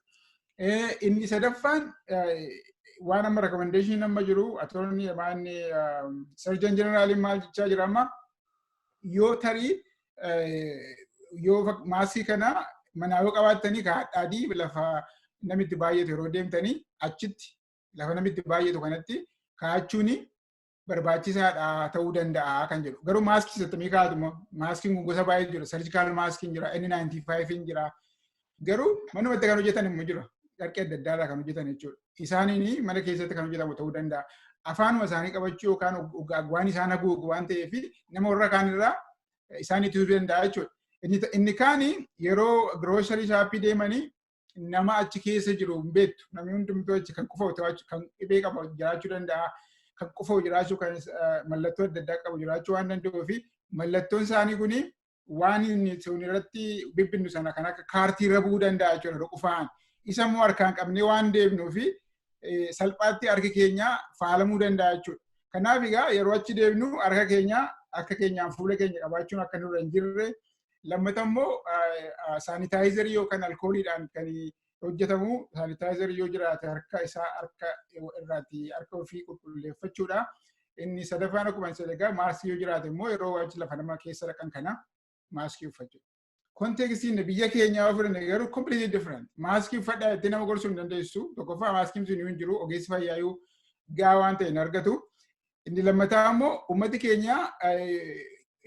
Inni sadaffaan waan amma recommendation amma jiru, attorney maanni surgeon general maal jechaa jira amma, yoo tarii yoo maaskii kana manaa yoo qabaattanii kaa'adhaadii lafa namitti baay'atu yeroo deemtanii achitti lafa namitti baay'atu kanatti kaa'achuun barbaachisaadha ta'uu danda'a kan jedhu. Garuu maaskii sattamii kaa'atu immoo maaskiin kun gosa baay'ee jira. Surgical maskiin jira, N95 jira. Garuu manumatti kan hojjetan immoo jira. Carqii adda addaarraa kan hojjetan jechuudha. Isaaniin mana keessatti kan hojjetamu ta'uu danda'a. Afaanuma isaanii qabachuu yookaan waan isaan haguugu waan ta'eef nama warra kaanirraa isaan ittisuu danda'a jechuudha. Inni kaani yeroo grocery shop deemanii nama achi keessa jiru hin beektu. Namni hundumtuu achi kan qufa'u, kan dhibee qabu jiraachuu danda'a. Kan qufa'u jiraachuu, kan mallattoo adda addaa qabu jiraachuu waan danda'uu fi mallattoon isaanii kuni waan inni sun irratti bibbinnu sana kan akka kaartii irra bu'uu danda'a jechuudha qufa'an. Isa immoo harkaan qabnee waan deemnuu fi salphaatti harki keenya faalamuu danda'a jechuudha. Kanaaf egaa yeroo achi deemnu harka keenya akka keenyaan fuula keenya qabaachuun akka nurra hin jirre, lammata immoo sanitizer yookaan alkooliidhaan kan hojjetamu sanitizer yoo jiraate harka isaa harka irraati harka ofii qulqulleeffachuudha. Inni sadaffaan akkuma isa egaa maaskii yoo jiraate immoo yeroo achi lafa nama keessa dhaqan kana maaskii uffachuudha. Contextiin biyya keenyaa yoo fudhanne garuu completely different. Maaskii uffadhaa jettee nama gorsuu hin dandeessu. Tokkoffaa maaskiin sun hin jiru, ogeessi fayyaayyuu gaa waan ta'e hin argatu. Inni lammataa immoo uummati keenya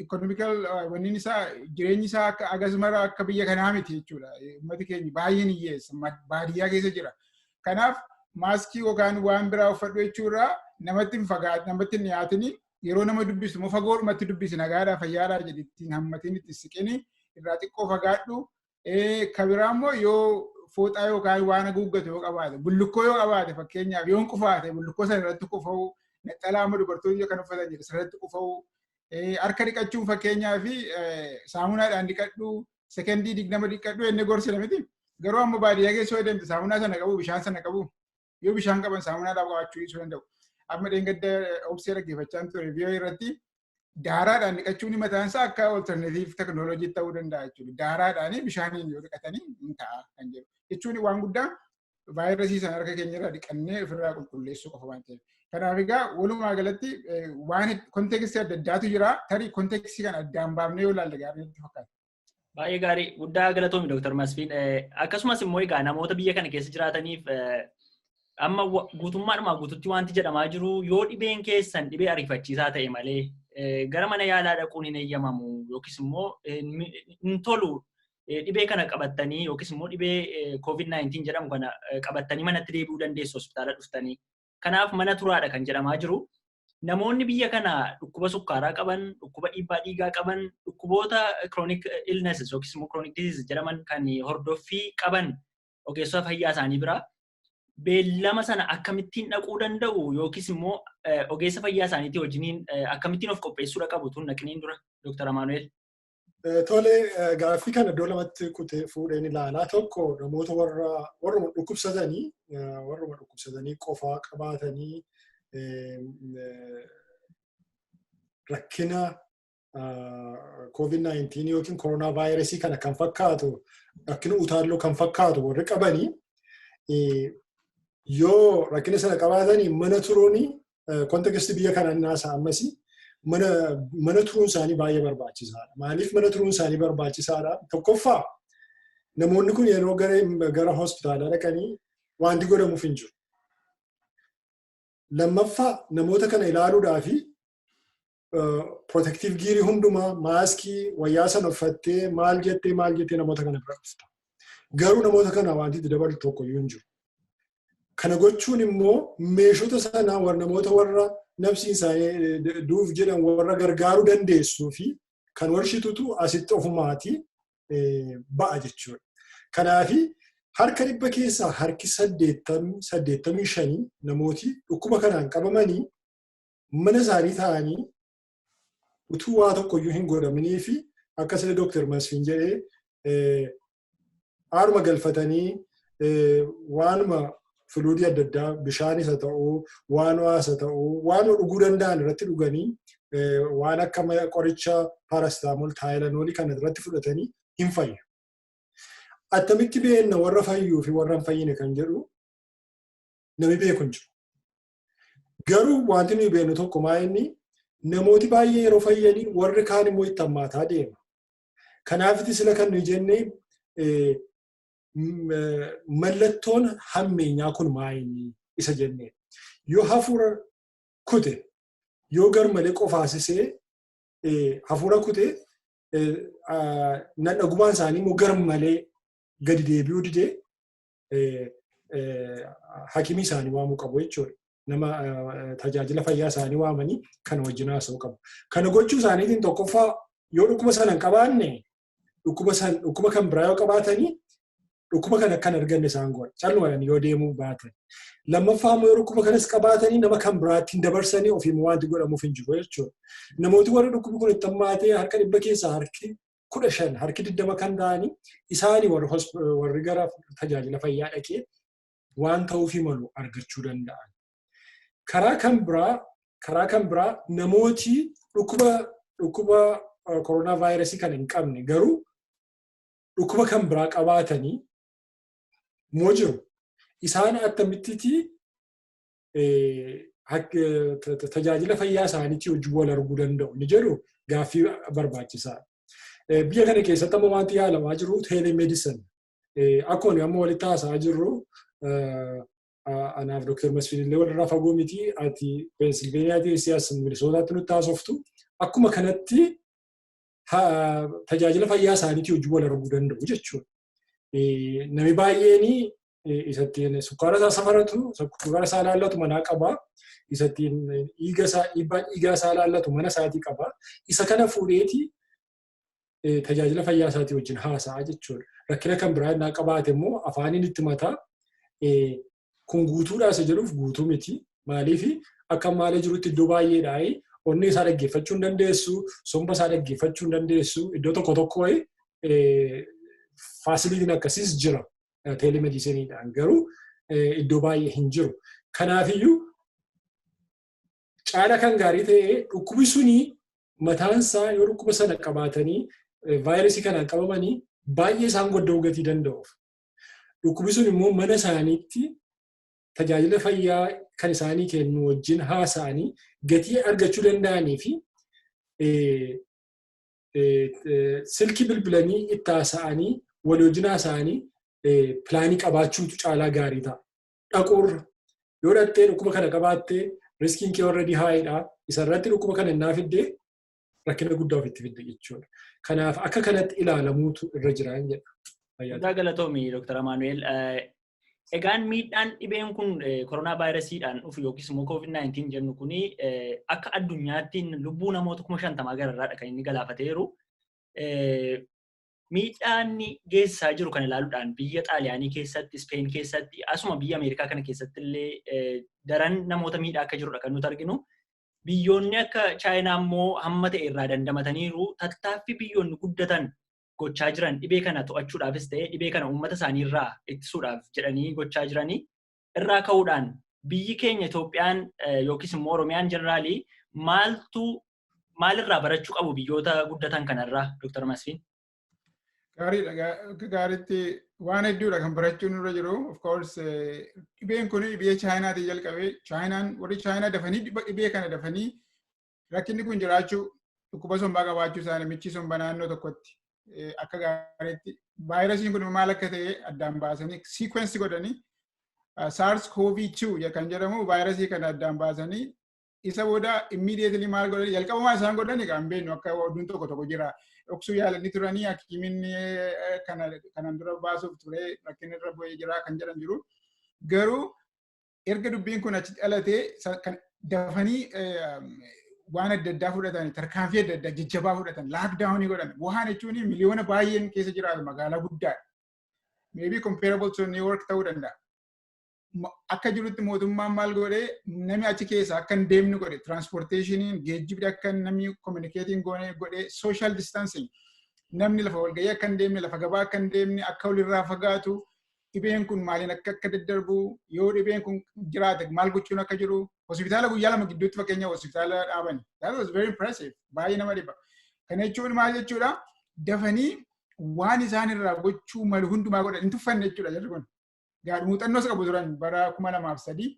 economical wanni isaa jireenyi isaa akka agas mara akka biyya kanaa miti jechuudha. Uummati keenya baay'een hiyyeessa, baadiyyaa keessa jira. Kanaaf maaskii yookaan waan biraa uffadhu jechuurraa namatti hin fagaat, namatti hin dhiyaatini, yeroo nama dubbisu immoo fagoodhumatti dubbisi, nagaadhaa fayyaadhaa jedhi, ittiin hammatiin, itti siqini, irraa xiqqoo fagaadhu. Ka biraa immoo yoo fooxaa yookaan waan haguuggatu yoo qabaate, bullukkoo yoo qabaate, fakkeenyaaf yoo qufaate bullukkoo sana irratti qufa'uu, naxalaa amma dubartoonni kan uffatan jedhu irratti qufa'uu, harka dhiqachuun fakkeenyaaf saamunaadhaan dhiqadhu, sekendii 20 dhiqadhu jennee gorsina miti. Garuu amma baadiyyaa keessa yoo deemte saamunaa sana qabu, bishaan sana qabu, yoo bishaan qaban saamunaadhaaf qabaachuu dhiisuu danda'u. Amma dheengadda obsee dhaggeeffachaa ture viiyoo irratti, daaraadhaan dhiqachuun mataan isaa akka alternative technology ta'uu danda'a jechuudha. Daaraadhaan bishaaniin yoo dhiqatanii hin ta'a kan jedhu. Jechuun waan guddaa vaayirasii sana harka keenya irraa dhiqannee ofirraa qulqulleessuu qofa waan ta'eef. Kanaaf egaa walumaa galatti waan context adda addaatu jira. Tarii context kana addaan baafnee yoo ilaalle gaarii natti fakkaata. Baay'ee gaarii, guddaa galatoomi, Dr. Masfiin. Akkasumas immoo egaa namoota biyya kana keessa jiraataniif amma guutummaadhumaa guututti wanti jedhamaa jiru, yoo dhibeen keessan dhibee ariifachiisaa ta'e malee gara mana yaalaa dhaquun hin eeyyamamu yookiis immoo hin tolu, dhibee kana qabattanii yookiis immoo dhibee COVID-19 jedhamu kana qabattanii manatti deebi'uu dandeessu hospitaala dhuftanii. Kanaaf mana turaadha kan jedhamaa jiru. Namoonni biyya kana dhukkuba sukkaaraa qaban, dhukkuba dhiibbaa dhiigaa qaban, dhukkuboota chronic illnesses yookiis immoo chronic diseases jedhaman kan hordoffii qaban ogeessota fayyaa isaanii biraa beellama sana akkamittiin dhaquu danda'u yookiis immoo ogeessa fayyaa isaaniitii wajjiniin akkamittiin of qopheessuudha qabu tun naqiniin dura, Dr. Amaanu'eel? Tole, gaaffii kana iddoo lamatti kutee fuudheen ilaalaa. Tokko namoota warra warruma dhukkubsatanii qofaa qabaatanii rakkina COVID-19 yookiin koronaa vaayirasii kana kan fakkaatu, rakkina utaalloo kan fakkaatu warri qabanii, yoo rakkina sana qabaatanii mana turuun, context biyya kanaan naasaa ammasii, mana turuun isaanii baay'ee barbaachisaadha. Maaliif mana turuun isaanii barbaachisaadha? Tokkoffaa, namoonni kun yeroo gara hospitaalaa dhaqanii wanti godhamuuf hin jiru. Lammaffaa, namoota kana ilaaluudhaa fi protective gear hundumaa, maaskii, wayyaa sana uffattee, maal jettee maal jettee namoota kana bira dhufta. Garuu namoota kana wanti itti dabalu tokko iyyuu hin jiru. Kana gochuun immoo meeshota sana namoota warra nafsiin isaanii duuf jedhan warra gargaaruu dandeessuu fi kan warshitutu asitti ofumaati ba'a jechuudha. Kanaafi harka 100 keessaa harki 85 namooti dhukkuba kanaan qabamanii mana isaanii taa'anii utuu waa tokkoyyuu hin godhaminii fi akka sila Dooktar Masfiin jedhee aaruma galfatanii waanuma Fluidii adda addaa, bishaanis haa ta'uu, waan ho'aas haa ta'uu, waan dhuguu danda'an irratti dhuganii, waan akka qoricha paracetamol, Tylenolii kana irratti fudhatanii hin fayyu. Attamitti beekna warra fayyuu fi warra hin fayyine kan jedhu namni beeku hin jiru. Garuu wanti nuyi beeknu tokko maa inni, namooti baay'ee yeroo fayyanii warri kaan immoo itti hammaataa deema. Kanaafiti sila kan nuyi jenne, mallattoon hammeenyaa kun maa inni isa jenne. Yoo hafuura kute, yoo garmalee qofaasisee hafuura kute, dhagubaan isaanii immoo garmalee gadi deebi'uu didee, hakimii isaanii waamuu qabu jechuudha. Nama tajaajila fayyaa isaanii waamanii kana wajjin haasa'uu qabu. Kana gochuu isaaniitiin tokkoffaa yoo dhukkuba sana hin qabaanne, dhukkuba kan biraa yoo qabaatanii, dhukkuba kana akkan arganne isaan godha. Callumadhaan yoo deemuu baatan. Lammaffaa immoo yoo dhukkuba kanas qabaatanii, nama kan biraatti hin dabarsanii, ofiin wanti godhamuuf hin jiru jechuudha. Namooti warri dhukkubni kun itti hammaatee harka 100 keessaa harki 15, harki 20 kan ta'anii isaanii warri gara tajaajila fayyaa dhaqee waan ta'uufii malu argachuu danda'an. Karaa kan biraa namooti dhukkuba koronaa vaayirasii kana hin qabne garuu dhukkuba kan biraa qabaatanii moo jiru. Isaan akkamittiti tajaajila fayyaa isaaniitii wajjin wal arguu danda'u ni jedhu gaaffii barbaachisaadha. Biyya kana keessatti amma wanti yaalamaa jiru telemedicine. Akkuma amma walitti haasa'aa jirru, anaaf Dr. Masfiin illee walirraa fagoo miti, ati Peensilveeniyaa teessee as Minisootaatti nutti haasoftu. Akkuma kanatti tajaajila fayyaa isaaniitii wajjin wal arguu danda'u jechuudha. Namni baay'een isattiin sukkaara isaa safaratu, sukkaara isaa ilaallatu manaa qaba. Isattiin dhiiga isaa, dhiibbaa dhiigaa isaa ilaallatu mana isaatii qaba. Isa kana fuudheeti tajaajila fayyaa isaatii wajjin haasa'a jechuudha. Rakkina kan biraa innaa qabaate immoo afaaniin itti mataa. Kun guutuudhaa isa jedhuuf guutuu miti. Maaliif, akka maalee jirutti iddoo baay'eedhaa onnee isaa dhaggeeffachuu hin dandeessu, somba isaa dhaggeeffachuu hin dandeessu. Iddoo tokko tokko facilityn akkasiis jira telemedicineiidhaan, garuu iddoo baay'ee hin jiru. Kanaafiyyuu caala kan gaarii ta'e, dhukkubi suni mataansaa yoo dhukkuba sana qabaatanii vaayirasii kanaan qabamanii baay'ee isaan godda'uu gatii danda'uuf. Dhukkubi sun immoo mana isaaniitti tajaajila fayyaa kan isaanii kennu wajjin haasa'anii gatii argachuu danda'anii fi silkii bilbilanii itti haasa'anii, walii wajjin haasa'anii planii qabaachuutu caalaa gaarii ta'a. Dhaquurra, yoo dhaqxee dhukkuba kana qabaattee, riskiin kee already highdha. Isarratti dhukkuba kana innaa fiddee rakkina guddaa ofitti fidde jechuudha. Kanaaf akka kanatti ilaalamuutu irra jira jedha. Guddaa galatoomi, Dr. Amaanu'eel. Egaan miidhaan dhibeen kun koronaa vaayirasiidhaan dhufu yookiis immoo COVID-19 jennu kuni akka addunyaatti lubbuu namoota 50,000 gararraadha kan inni galaafateeru. Miidhaan geessisaa jiru kan ilaaluudhaan biyya Xaaliyaanii keessatti, Speen keessatti, asuma biyya Ameerikaa kana keessatti illee daran namoota miidhaa akka jirudha kan nuti arginu. Biyyoonni akka Chaayinaa immoo hamma ta'e irraa dandamataniiru. Tattaaffii biyyoonni guddatan gochaa jiran dhibee kana to'achuudhaafis ta'e dhibee kana uummata isaanii irraa ittisuudhaaf jedhanii gochaa jiranii irraa ka'uudhaan, biyyi keenya Itoophiyaan yookiis immoo Oromiyaan generally maaltu maalirraa barachuu qabu biyyoota guddatan kanarraa, Dr. Masfiin? Gaariidha. Akka gaariitti waan hedduudha kan barachuun nurra jiru. Of course, dhibeen kun biyya Chaayinaatii jalqabee. Chaayinaan, warri Chaayinaa dafanii dhibee kana dafanii rakkinni kun jiraachuu, dhukkuba sombaa qabaachuu isaanii, michii sombaa naannoo tokkotti akka gaariitti vaayirasiin kun maal akka ta'e addaan baasanii, sequence godhanii, SARS CoV-2 kan jedhamu vaayirasii kana addaan baasanii, isa booda immediately maal godhanii, jalqabumaa isaan godhanii kan beeknu akka oduun tokko tokko jira. Dhoksuu yaalanii turanii, hakiimiin kanan dura baasuuf ture rakkinni irra bu'ee jira kan jedhan jiru. Garuu erga dubbiin kun achi dhalatee dafanii waan adda addaa fudhatan, tarkaanfii adda addaa jajjabaa fudhatan, lockdownii godhan. Wuhaan jechuun miliyoona baay'een keessa jiraatu, magaalaa guddaadha. Maybe comparable to New York ta'uu danda'a. Akka jirutti mootummaan maal godhee, namni achi keessa akka hin deemne godhe, transportationiin, geejjibni akka namni communicateiin goone godhe, social distancing, namni lafa walgahii akka hin deemne, lafa gabaa akka hin deemne, akka walirraa fagaatu. Dhibeen kun maaliin akka daddarbu, yoo dhibeen kun jiraate maal gochuun akka jiru, hospitaala guyyaa 2 gidduutti fakkeenya hospitaala dhaaban. That was very impressive. Baay'ee nama dhiba. Kana jechuun maal jechuudha? Dafanii waan isaan irraa gochuu malu hundumaa godhan, hin tuffanne jechuudha jarri kun. Muuxannoos qabu turan. Bara 2003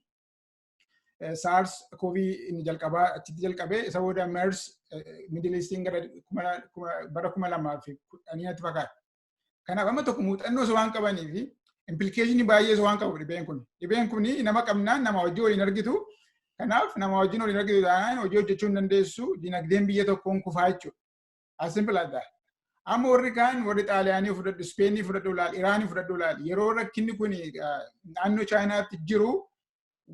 SARS CoV inni jalqabaa achitti jalqabee, isa booda MERS Middle Eastiin gara bara 2010 natti fakkaata. Kanaaf amma tokko muuxannoos waan qabanii fi implicationii baay'ees waan qabu dhibeen kun. Dhibeen kun nama qabnaan nama wajjin waliin argitu. Kanaaf nama wajjin waliin argitu taanaan hojii hojjechuu hin dandeessu, dinagdeen biyya tokkoon kufaa jechuudha. As simple as that. Amma warri kaan, warri Xaaliyaanii fudhadhu, Ispeenii fudhadhu laal, Iraanii fudhadhu laal. Yeroo rakkinni kun naannoo Chaayinaatti jiru,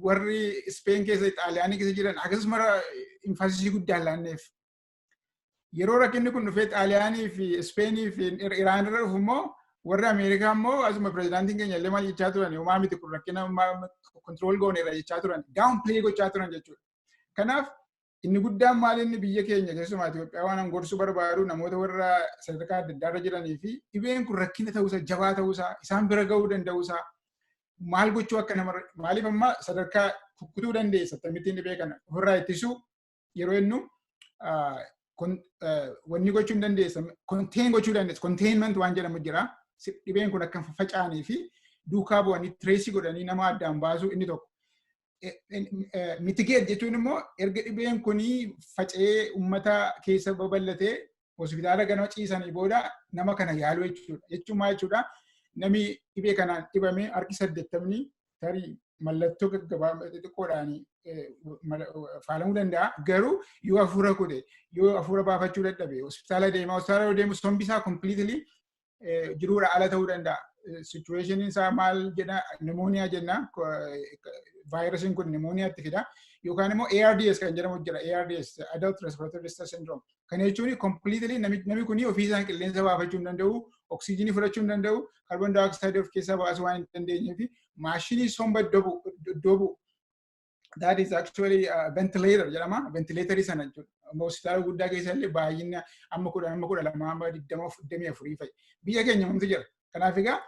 warri Ispeen keessa, Xaaliyaanii keessa jiran akkasumas emphasisii guddaa laanneef. Yeroo rakkinni kun dhufee Xaaliyaanii fi Ispeenii fi Iraan irra dhufu immoo, warri Ameerikaa immoo asuma pirezidaantiin keenya illee maal jechaa turan? Homaa miti kun, rakkina control gooneerra jechaa turan. Down play gochaa turan jechuudha. Kanaaf inni guddaan maal, inni biyya keenya keessumaa Itoophiyaa waan gorsuu barbaadu, namoota warra sadarkaa adda addaa irra jiranii fi dhibeen kun rakkina ta'uusaa, jabaa ta'uusaa, isaan bira gahuu danda'uusaa, maal gochuu akka nama, maaliif amma sadarkaa kukkutuu dandeessa, akkamittiin dhibee kana ofirraa ittisuu yeroo jennu, wanni gochuu hin dandeessa, contain gochuu dandeessa, containment waan jedhamu jira. Dhibeen kun akka facaanii fi duukaa bu'anii trace godhanii nama addaan baasuu inni tokko. Mitigate jechuun immoo erga dhibeen kun faca'ee uummata keessa babal'atee hospitaala ganama ciisanii booda nama kana yaaluu jechuudha. Jechuun maal jechuudha? Namni dhibee kanaan dhibame harki 80ni tarii mallattoo gaggabaabaa xixiqqoodhaan faalamuu danda'a. Garuu yoo hafuura kute, yoo hafuura baafachuu dadhabe, hospitaala deema. Hospitaala yoo deemu sombi isaa completely jiruudha ala ta'uu danda'a. Situation isaa maal jedha? Pneumonia jenna. Vaayirasiin kun pneumoniaatti fida. Yookaan immoo ARDS kan jedhamu jira. ARDS, Adult Respiratory Distress Syndrome. Kana jechuun completely namni kun ofii isaan qilleensa baafachuu hin danda'u, oksijiinii fudhachuu hin danda'u, carbon dioxide of keessaa baasuu waan hin dandeenyeef maashinii somba iddoo, that is actually ventilator jedhama. Ventilatorii sana jechuudha. Hospitaala guddaa keessa illee baay'ina amma 10, amma 12, amma 20, 24 fa'i. Biyya keenya homtu jira. Kanaaf egaa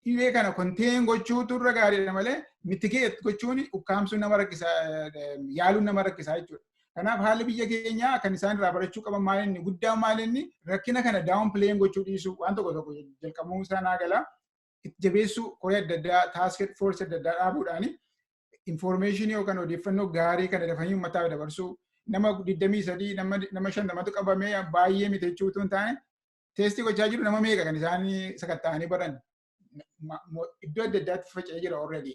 dhibee kana contain gochuutu irra gaariidha malee mitigate gochuun, ukkaamsuun nama rakkisaa, yaaluun nama rakkisaa jechuudha. Kanaaf haalli biyya keenyaa kan isaan irraa barachuu qaban maal, inni guddaan maal, inni rakkina kana down playing gochuu dhiisuu, waan tokko tokko jalqabuu isaa gala itti jabeessuu, koree adda addaa, task force adda addaa dhaabuudhaani informationii yookaan odeeffannoo gaarii kana dafanii uummataaf dabarsuu. Nama 23, nama 50tu qabamee baay'ee miti jechuu utuu hin taane, testii gochaa jiru, nama meeqa kan isaan sakatta'anii baran? Iddoo adda addaatti faca'ee jira already.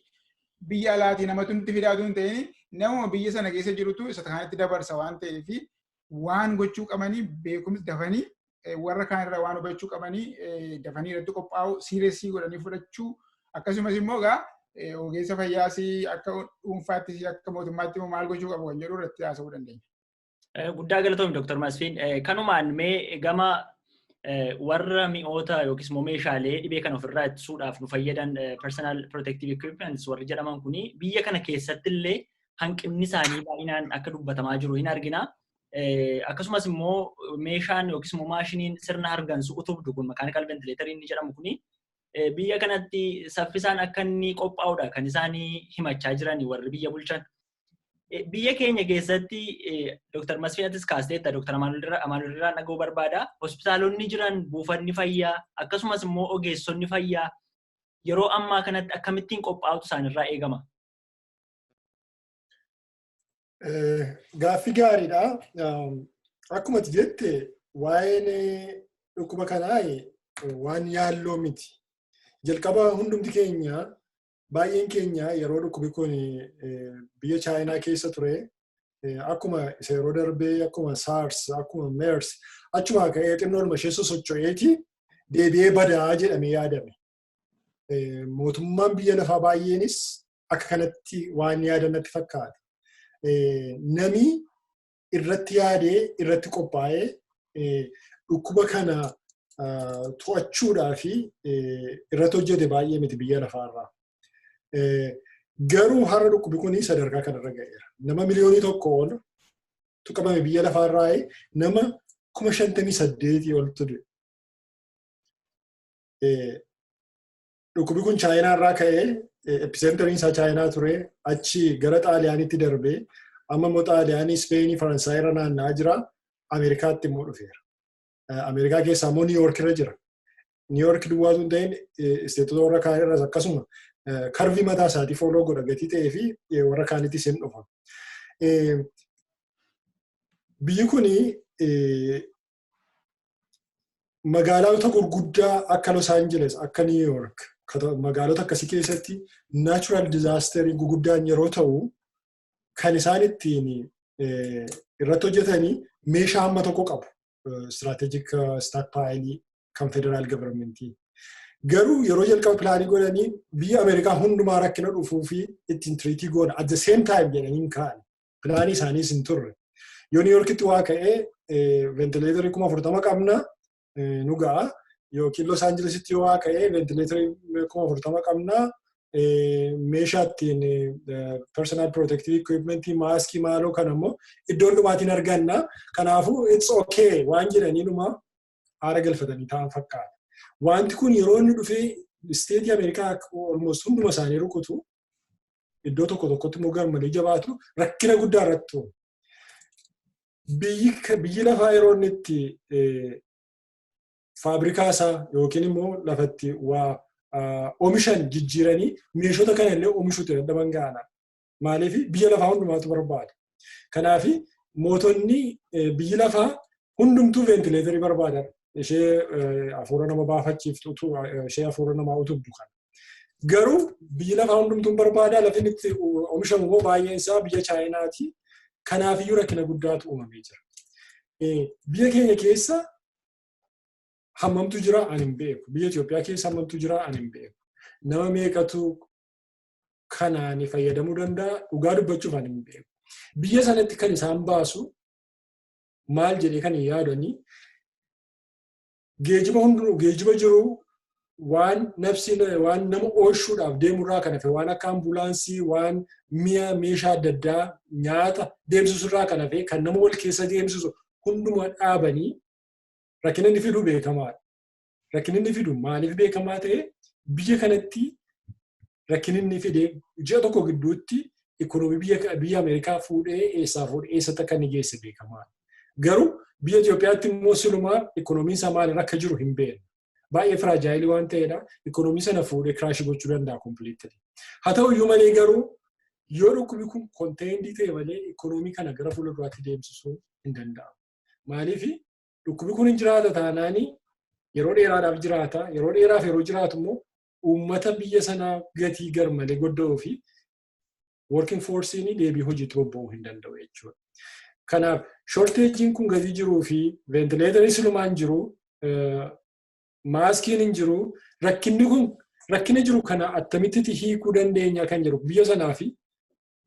Biyya alaatii namatu nutti fidaatu hin ta'in, namuma biyya sana keessa jirutu isa kanatti dabarsa waan ta'eef, waan gochuu qabanii beekumsa dafanii warra kaan irraa waan hubachuu qabanii dafanii irratti qophaa'u, serious godhanii fudhachuu, akkasumas immoo egaa ogeessa fayyaas akka dhuunfaattis akka mootummaatti immoo maal gochuu qabu kan jedhu irratti haasa'uu dandeenya. Guddaa galatoomi, Dr. Masfiin. Kanumaan mee gama warra mi'oota yookiis immoo meeshaalee dhibee kana ofirraa ittisuudhaaf nu fayyadan, personal protective equipments warri jedhaman kuni, biyya kana keessatti illee hanqinni isaanii baay'inaan akka dubbatamaa jiru hin argina. Akkasumas immoo meeshaan yookiis immoo maashiniin sirna hargansuu utubdu kun, mechanical ventilator inni jedhamu kuni, biyya kanatti saffisaan akka inni qophaa'udha kan isaan himachaa jiran warri biyya bulchan. Biyya keenya keessatti, Dr. Masfiin, atis kaasteetta, Dr. Amaanuel dhaga'uu barbaada. Hospitaalonni jiran, buufanni fayyaa, akkasumas immoo ogeessonni fayyaa yeroo ammaa kanatti akkamittiin qophaa'utu isaanirraa eegama? Gaaffii gaariidha. Akkuma ati jette, waa'een dhukkuba kanaa waan yaalloo miti. Jalqaba hundumti keenya, baay'een keenya, yeroo dhukkubi kun biyya Chaayinaa keessa ture, akkuma isa yeroo darbee, akkuma SARS, akkuma MERS, achuma ka'ee xinnoodhuma ishee sosocho'eeti deebi'ee badaa jedhamee yaadame. Mootummaan biyya lafaa baay'eenis akka kanatti waan yaadan natti fakkaata. Nami irratti yaadee irratti qophaa'ee dhukkuba kana to'achuudhaa fi irratti hojjete baay'ee miti biyya lafaarraa. Garuu har'a dhukkubi kun sadarkaa kanarra ga'eera. Nama 1 miliyoona ol qabame biyya lafaarraa, nama 58,000 oltu du'e. Dhukkubni kun Chaayinaa irraa ka'ee, epicenteriin isaa Chaayinaa ture, achi gara Xaaliyaanitti darbee, amma immoo Xaaliyaanii, Ispeenii, Faransaay irra naanna'aa jira. Ameerikaatti immoo dhufeera. Ameerikaa keessaa immoo Niiyoork irra jira. Niiyoork duwwaatu hin ta'in, isteetota warra kaan irras akkasuma curve mataa isaatii follow godha gatii ta'ee fi warra kaanittis hin dhufa. Biyyi kuni magaalota gurguddaa akka Los Angeles, akka New York, magaalota akkasii keessatti natural disaster guguddaan yeroo ta'u, kan isaan ittiin irratti hojjetanii meeshaa hamma tokko qabu. Strategic stockpile kan federal governmentii. Garuu yeroo jalqaba planii godhanii biyya Ameerikaa hundumaa rakkina dhufuu fi ittiin treat goona at the same time jedhanii hin kaa'an. Planii isaaniis hin turre. Yoo New Yorkitti waa ka'ee, ventilatorii 40,000 qabna, nu ga'a. Yookiin Los Angelesitti yoo waa ka'ee, ventilatorii 40,000 qabna, meeshaa ittiin personal protective equipment, maaskii maaloo kan ammoo iddoo hundumaatiin arganna. Kanaafuu it's okay waan jedhanii dhuma haara galfatanii ta'an fakkaata. Wanti kun yeroo inni dhufee isteetii Ameerikaa almost hunduma isaanii rukutu, iddoo tokko tokkotti immoo garmalee jabaatu, rakkina guddaa irratti uumu. Biyyi lafaa yeroo inni itti faabrikaa isaa yookiin immoo lafatti waa oomishan jijjiiranii meeshota kana illee oomishuutti dadhaban ga'ana. Maaliif? Biyya lafaa hundumaatu barbaada. Kanaaf mootonni biyyi lafaa hundumtuu ventilatorii barbaadan, ishee hafuura nama baafachiiftu, ishee hafuura namaa utubdu kana. Garuu biyyi lafaa hundumtuu barbaada, lafti itti oomishamu immoo baay'een isaa biyya Chaayinaati. Kanaafiyyuu rakkina guddaatu uumamee jira. Biyya keenya keessa hammamtu jira ani hin beeku. Biyya Itoophiyaa keessa hammamtu jira ani hin beeku. Nama meeqatu kanaan fayyadamuu danda'a, dhugaa dubbachuuf ani hin beeku. Biyya sanatti kan isaan baasu maal jedhee kan hin yaadanii, geejiba hundinuu, geejiba jiru, waan nafsi waan nama oolchuudhaaf deemurraa kan hafe, waan akka ambulaansii, waan mi'a meeshaa adda addaa, nyaata deemsisurraa kan hafe, kan nama wal keessa deemsisu hunduma dhaabanii, rakkina inni fidu beekamaadha. Rakkinni inni fidu maaliif beekamaa ta'e? Biyya kanatti rakkinni inni fide ji'a tokko gidduutti ikoonoomii biyya Ameerikaa fuudhee eessaa fuudhee eessatti akka inni geesse beekamaadha. Garuu biyya Itoophiyaatti immoo silumaa ikoonomiin isaa maalirra akka jiru hin beeknu. Baay'ee fragile waan ta'edha. Ikoonomii sana fuudhee crash gochuu danda'a completely. Haa ta'u iyyuu malee garuu yoo dhukkubni kun contained ta'e malee ikoonomii kana gara fuulduraatti deemsisuu hin danda'amu. Maaliif? Dhukkubni kun hin jiraata taanaani yeroo dheeraadhaaf jiraata. Yeroo dheeraaf yeroo jiraatu immoo uummata biyya sanaa gatii garmalee godda'uu fi working force'n deebii hojiitti bobba'uu hin danda'u jechuudha. Kanaaf shortageiin kun gatii jiruu fi ventilatorii silumaan jiru, maaskiin hin jiru, rakkinni kun rakkina jiru kana attamitti hiikuu dandeenya kan jedhu, biyya sanaa fi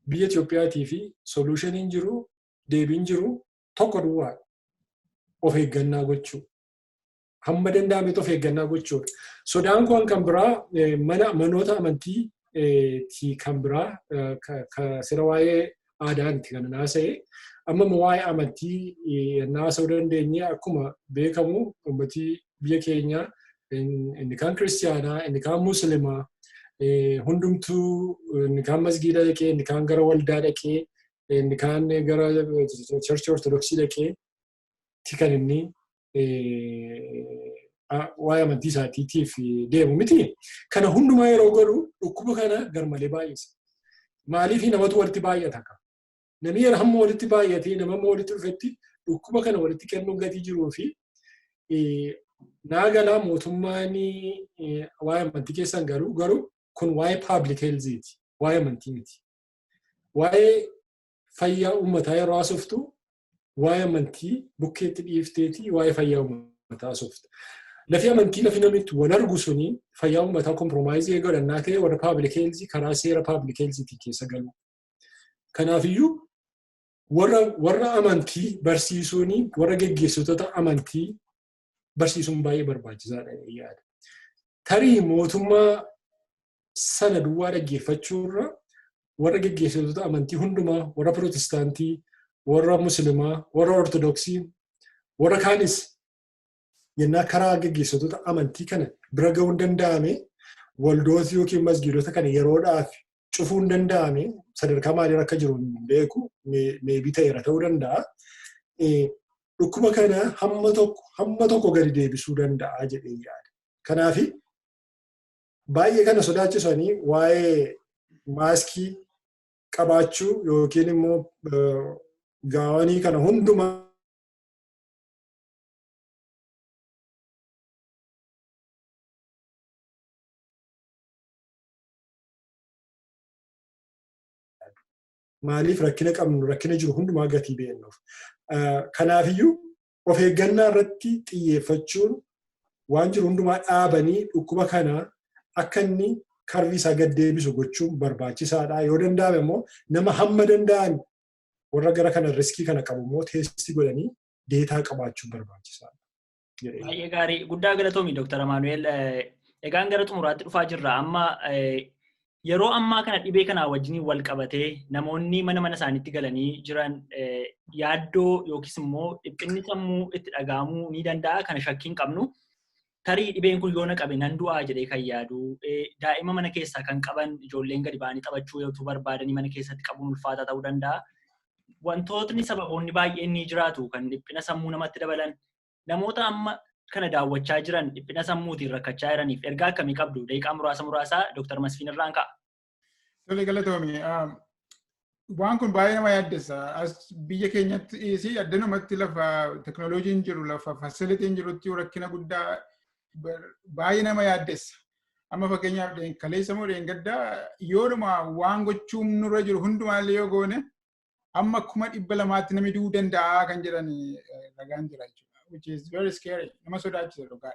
biyya Itoophiyaatii fi solutioniin jiru, deebiin jiru tokko duwwaadha. Of eeggannaa gochuu. Hamma danda'ametti of eeggannaa gochuudha. Sodaan kun kan biraa mana manoota amantii kan biraa sira waa'ee aadaanti kan naasa'e. Amma waa'ee amantii naasa'uu dandeenye. Akkuma beekamu uummatii biyya keenyaa inni kaan kiristiyaanaa, inni kaan musliimaa, hundumtuu inni kaan masgiida dhaqee, inni kaan gara waldaa dhaqee, inni kaan gara churchii ortodoksii dhaqee kan inni waa'ee amantii isaatiitiif deemu miti. Kana hundumaa yeroo godhu dhukkuba kana garmalee baay'isa. Maaliif? Namatu walitti baay'ata? Namni yeroo hamma walitti baay'atee nama hamma walitti dhufetti dhukkuba kana walitti kennuun gatii jiruu fi naa galaa, mootummaan waa'ee amantii keessan garuu kun waa'ee public healthiiti, waa'ee amantii miti. Waa'ee fayyaa uummataa yeroo haasoftu waa'ee amantii bukkeetti dhiifteeti waa'ee fayyaa uummataa haasofta. Lafi amantii, lafi namni itti wal argu suni fayyaa uummataa compromise godhannaa ta'e, warra public health karaa seera public healthiitiin keessa galu. Kanaafiyyuu warra amantii barsiisuun, warra geggeessitoota amantii barsiisuun baay'ee barbaachisaadha yaada. Tarii mootummaa sana duwwaa dhaggeeffachuurra warra geggeessitoota amantii hundumaa, warra pirootestaantii, warra musliimaa, warra ortodoksii, warra kaanis yennaa karaa geggeessitoota amantii kana bira ga'uun danda'ame. Waldoota yookiin masgiidota kana yeroodhaaf cufuun danda'ame, sadarkaa maaliirra akka jiru hin beeku, maybe ta'eera ta'uu danda'a. Dhukkuba kana hamma tokko gadi deebisuu danda'a jedhee yaada. Kanaaf baay'ee kana sodaachisanii waa'ee maaskii qabaachuu yookiin immoo gaawanii kana hundumaa maaliif rakkina qabnu, rakkina jiru hundumaa gatii beeknuuf. Kanaafiyyuu of eeggannaa irratti xiyyeeffachuun, waan jiru hundumaa dhaabanii dhukkuba kana akka inni curve isaa gad deebisu gochuun barbaachisaadha. Yoo danda'ame immoo nama hamma danda'an warra gara kana risk kana qabu immoo test godhanii data qabaachuun barbaachisaadha. Baay'ee gaarii, guddaa galatoomi, Dr. Amaanu'eel. Egaan gara xumuraatti dhufaa jirra. Amma yeroo ammaa kana dhibee kanaa wajjin wal qabatee namoonni mana mana isaaniitti galanii jiran yaaddoo yookiis immoo dhiphinni sammuu itti dhaga'amuu ni danda'a, kana shakkii hin qabnu. Tarii dhibeen kun yoo na qabe nan du'aa jedhee kan yaadu, daa'ima mana keessaa kan qaban, ijoolleen gadi ba'anii taphachuu yoo barbaadanii mana keessatti qabuun ulfaataa ta'uu danda'a. Wantootni sababoonni baay'een ni jiraatu kan dhiphina sammuu namatti dabalan. Namoota amma kana daawwachaa jiran, dhiphina sammuutiin rakkachaa jiraniif ergaa akkamii qabdu? Daqiiqaa muraasa muraasaa Dr. Masfiin irraan ka'a. Tole, galatoomi. Waan kun baay'ee nama yaaddessa. As biyya keenyatti addanumatti lafa teknooloojiin jiru, lafa facilityn jirutti rakkina guddaa baay'ee nama yaaddessa. Amma fakkeenyaaf kaleessa moo dheengaddaa yoodhuma waan gochuun nurra jiru hundumaallee yoo goone amma 200,000tti namni du'uu danda'a kan jedhan ragaan jira jechuudha. Which is very scary. Nama sodaachisa dhugaa.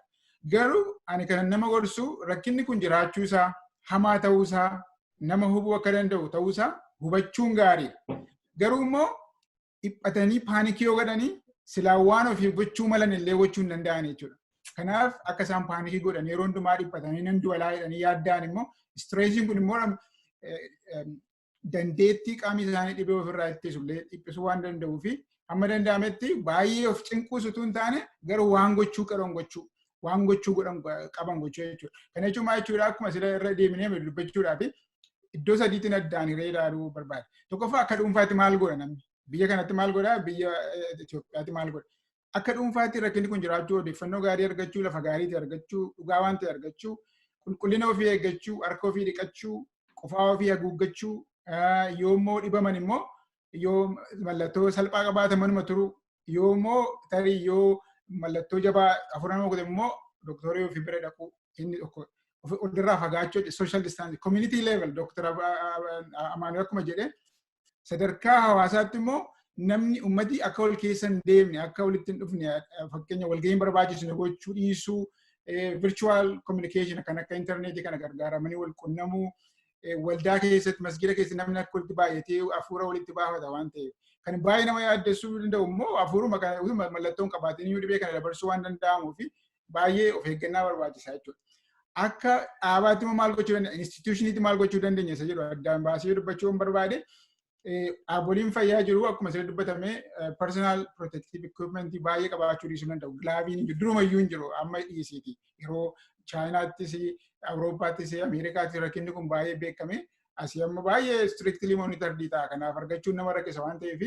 Garuu ani kan nama gorsu, rakkinni kun jiraachuu isaa, hamaa ta'uu isaa, nama hubuu akka danda'u ta'uu isaa hubachuun gaariidha. Garuu immoo dhiphatanii panic yoo godhanii silaa waan ofii gochuu malan illee gochuu hin danda'an jechuudha. Kanaaf akka isaan panic godhan, yeroo hundumaa dhiphatanii nan du'alaa jedhanii yaadda'an immoo stressiin kun immoo dandeettii qaamni isaanii dhibee ofirraa ittisu illee dhiphisuu waan danda'uu fi hamma danda'ametti baay'ee of cinquus utuu hin taane garuu waan gochuu qaban gochuu, waan gochuu godhan qaban gochuu jechuudha. Kana jechuun maal jechuudha? Akkuma sila irra deemnee dubbachuudhaaf iddoo sadiitiin addaan hiree ilaaluu barbaada. Tokkoffaa, akka dhuunfaatti maal godha namni? Biyya kanatti maal godha? Biyya Itoophiyaatti maal godha? Akka dhuunfaatti rakkinni kun jiraachuu, odeeffannoo gaarii argachuu, lafa gaariitti argachuu, dhugaa waan ta'e argachuu, qulqullina ofii eeggachuu, harka ofii dhiqachuu, qofaa ofii haguuggachuu, yoo immoo dhibaman immoo yoo mallattoo salphaa qabaatan manuma turu, yoo immoo tarii yoo mallattoo jabaa hafuura nama kute immoo dooktorii ofii bira dhaquu, inni tokko walirraa fagaachuu, social distance, community level. Dooktar Amaanuel akkuma jedhe, sadarkaa hawaasaatti immoo namni ummati akka wal keessa hin deemne, akka walitti hin dhufne, fakkeenya walgahiin barbaachisu gochuu dhiisuu, virtual communication kan akka intarneetii kana gargaaramanii wal qunnamuu, waldaa keessatti, masgida keessatti namni akka walitti baay'atee hafuura walitti baafata waan ta'eef. Kan baay'ee nama yaaddessuu danda'u immoo hafuuruma kana mallattoon qabaatanii dhibee kana dabarsuu waan danda'amuu fi baay'ee of eeggannaa barbaachisaa jechuudha. Akka dhaabaatti immoo maal gochuu dandeenya, institutioniitti maal gochuu dandeenya isa jedhu addaan baasee dubbachuu hin barbaade. Dhaaboliin fayyaa jiru akkuma sirrii dubbatame personal protective equipment baay'ee qabaachuu dhiisuu danda'u. Gloveiin hin jiru, durumayyuu hin jiru amma dhiisiiti. Yeroo Chaayinaattis, Awurooppaattis, Ameerikaattis rakkinni kun baay'ee beekame. Asii amma baay'ee strictly monitored ta'a. Kanaaf argachuun nama rakkisa waan ta'eef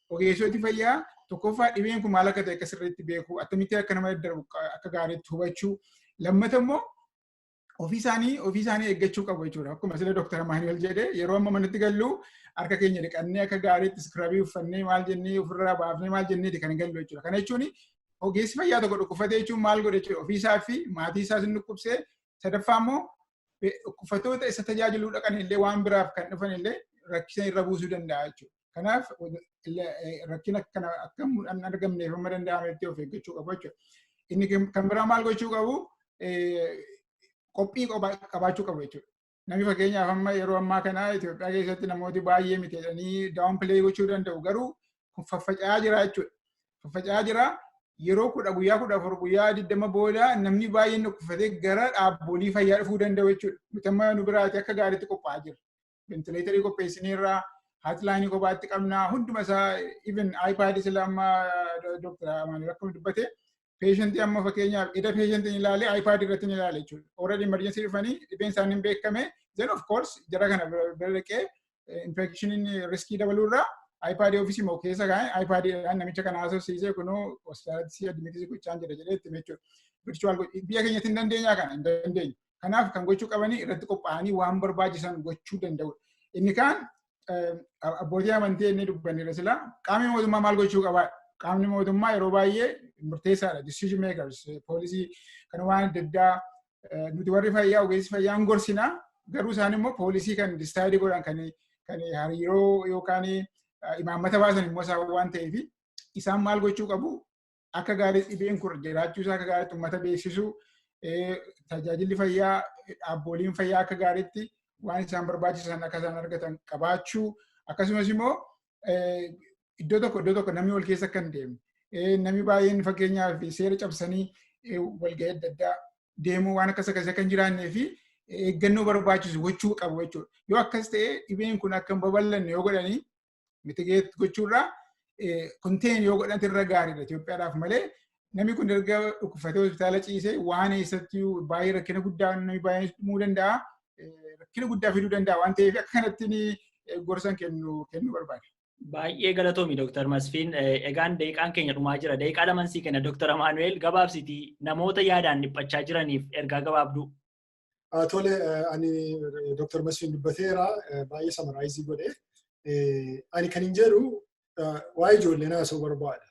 ogeessoti fayyaa tokkoffaa dhibeen kun maal akka ta'e akka sirriitti beeku, akkamitti akka nama daddarbu akka gaariitti hubachuu, lammata immoo ofii isaanii eeggachuu qabu jechuudha. Akkuma sila Dr. Amaanuel jedhe, yeroo amma manatti gallu harka keenya dhiqannee, akka gaariitti scrub uffannee, maal jennee ofirraa baafnee, maal jenneeti kan gallu jechuudha. Kana jechuun ogeessi fayyaa tokko dhukkubfatee jechuun maal godhe jechuudha? Ofii isaa fi maatii isaas hin dhukkubsee, sadaffaa immoo dhukkubsattoota isa tajaajiluu dhaqan illee, waan biraaf kan dhufan illee rakkina irra buusuu danda'a jechuudha. Kanaaf rakkina kana akka hin argamneef amma danda'ametti of eeggachuu qabu jechuudha. Inni kan biraa maal gochuu qabu? Qophii qabaachuu qabu jechuudha. Namni fakkeenyaaf amma yeroo ammaa kana Itoophiyaa keessatti namooti baay'ee miti jedhanii downplay gochuu danda'u, garuu faffaca'aa jira jechuudha. Faffaca'aa jira, yeroo 10, guyyaa 14, guyyaa 20 booda namni baay'een dhukkubfatee gara dhaabbolii fayyaa dhufuu danda'u jechuudha. Nuti amma nu biraati akka gaariitti qophaa'aa jira. Ventilator qopheessineerra, hotline kophaatti qabnaa, hunduma isaa, even iPad sila amma Dr. Amaanuel akkuma dubbate Patientii amma fakkeenyaaf ida patientiin ilaalee iPad irratti ni ilaale jechuudha. Already emergency dhufanii dhibeen isaanii hin beekame, then of course jara kana bira dhaqee infectioniin riskii dabaluurraa iPad ofiisii immoo keessa kaa'ee iPad namicha kana haasofsiisee kunoo hospitaalatti si admit gochaa jira jedhee itti jechuudha. Virtual biyya keenyatti hin dandeenyaa kana hin dandeenyu. Kanaaf kan gochuu qabanii irratti qophaa'anii waan barbaachisan gochuu danda'u. Inni kaan abbootii amantii inni dubbanneera silaa, qaamni mootummaa maal gochuu qabaa? Qaamni mootummaa yeroo baay'ee murteessaadha. Decision makers, poolisii kan waan adda addaa nuti warri fayyaa, ogeessi fayyaa hin gorsinaa, garuu isaan immoo poolisii kan decide godhan, kan hariiroo yookaan imaammata baasan immoo isaan waan ta'eef, isaan maal gochuu qabu? Akka gaarii dhibeen kun jiraachuu isaa akka gaariitti uummata beeksisuu, tajaajilli fayyaa, dhaabbooliin fayyaa akka gaariitti waan isaan barbaachisan akka isaan argatan qabaachuu, akkasumas immoo iddoo tokko namni wal keessa akka hin deemne, namni baay'een fakkeenyaaf seera cabsanii walgahii adda addaa deemuu waan akkas akkasii akka hin jiraannee fi eeggannoo barbaachisu gochuu qabu jechuudha. Yoo akkas ta'e dhibeen kun akka hin babal'anne yoo godhanii mitigate gochuurraa contain yoo godhan irra gaariidha Itoophiyaadhaaf malee, namni kun erga dhukkubfatee hospitaala ciisee waan eessatti baay'ee rakkina guddaa, namni baay'ee dhumuu danda'a, rakkina guddaa fiduu danda'a waan ta'eef akka kanatti gorsan kennu barbaada. Baay'ee galatoomi, Dr. Masfiin. Egaan daqiiqaan keenya dhumaa jira. Daqiiqaa laman sii kenna, Dr. Amaanu'eel, gabaabsitii namoota yaadaan dhiphachaa jiraniif ergaa gabaabduu. Tole, ani Dr. Masfiin dubbateera, baay'ee summarize godhe. Ani kan hin jedhu waa'ee ijoolleen haasa'uu barbaada.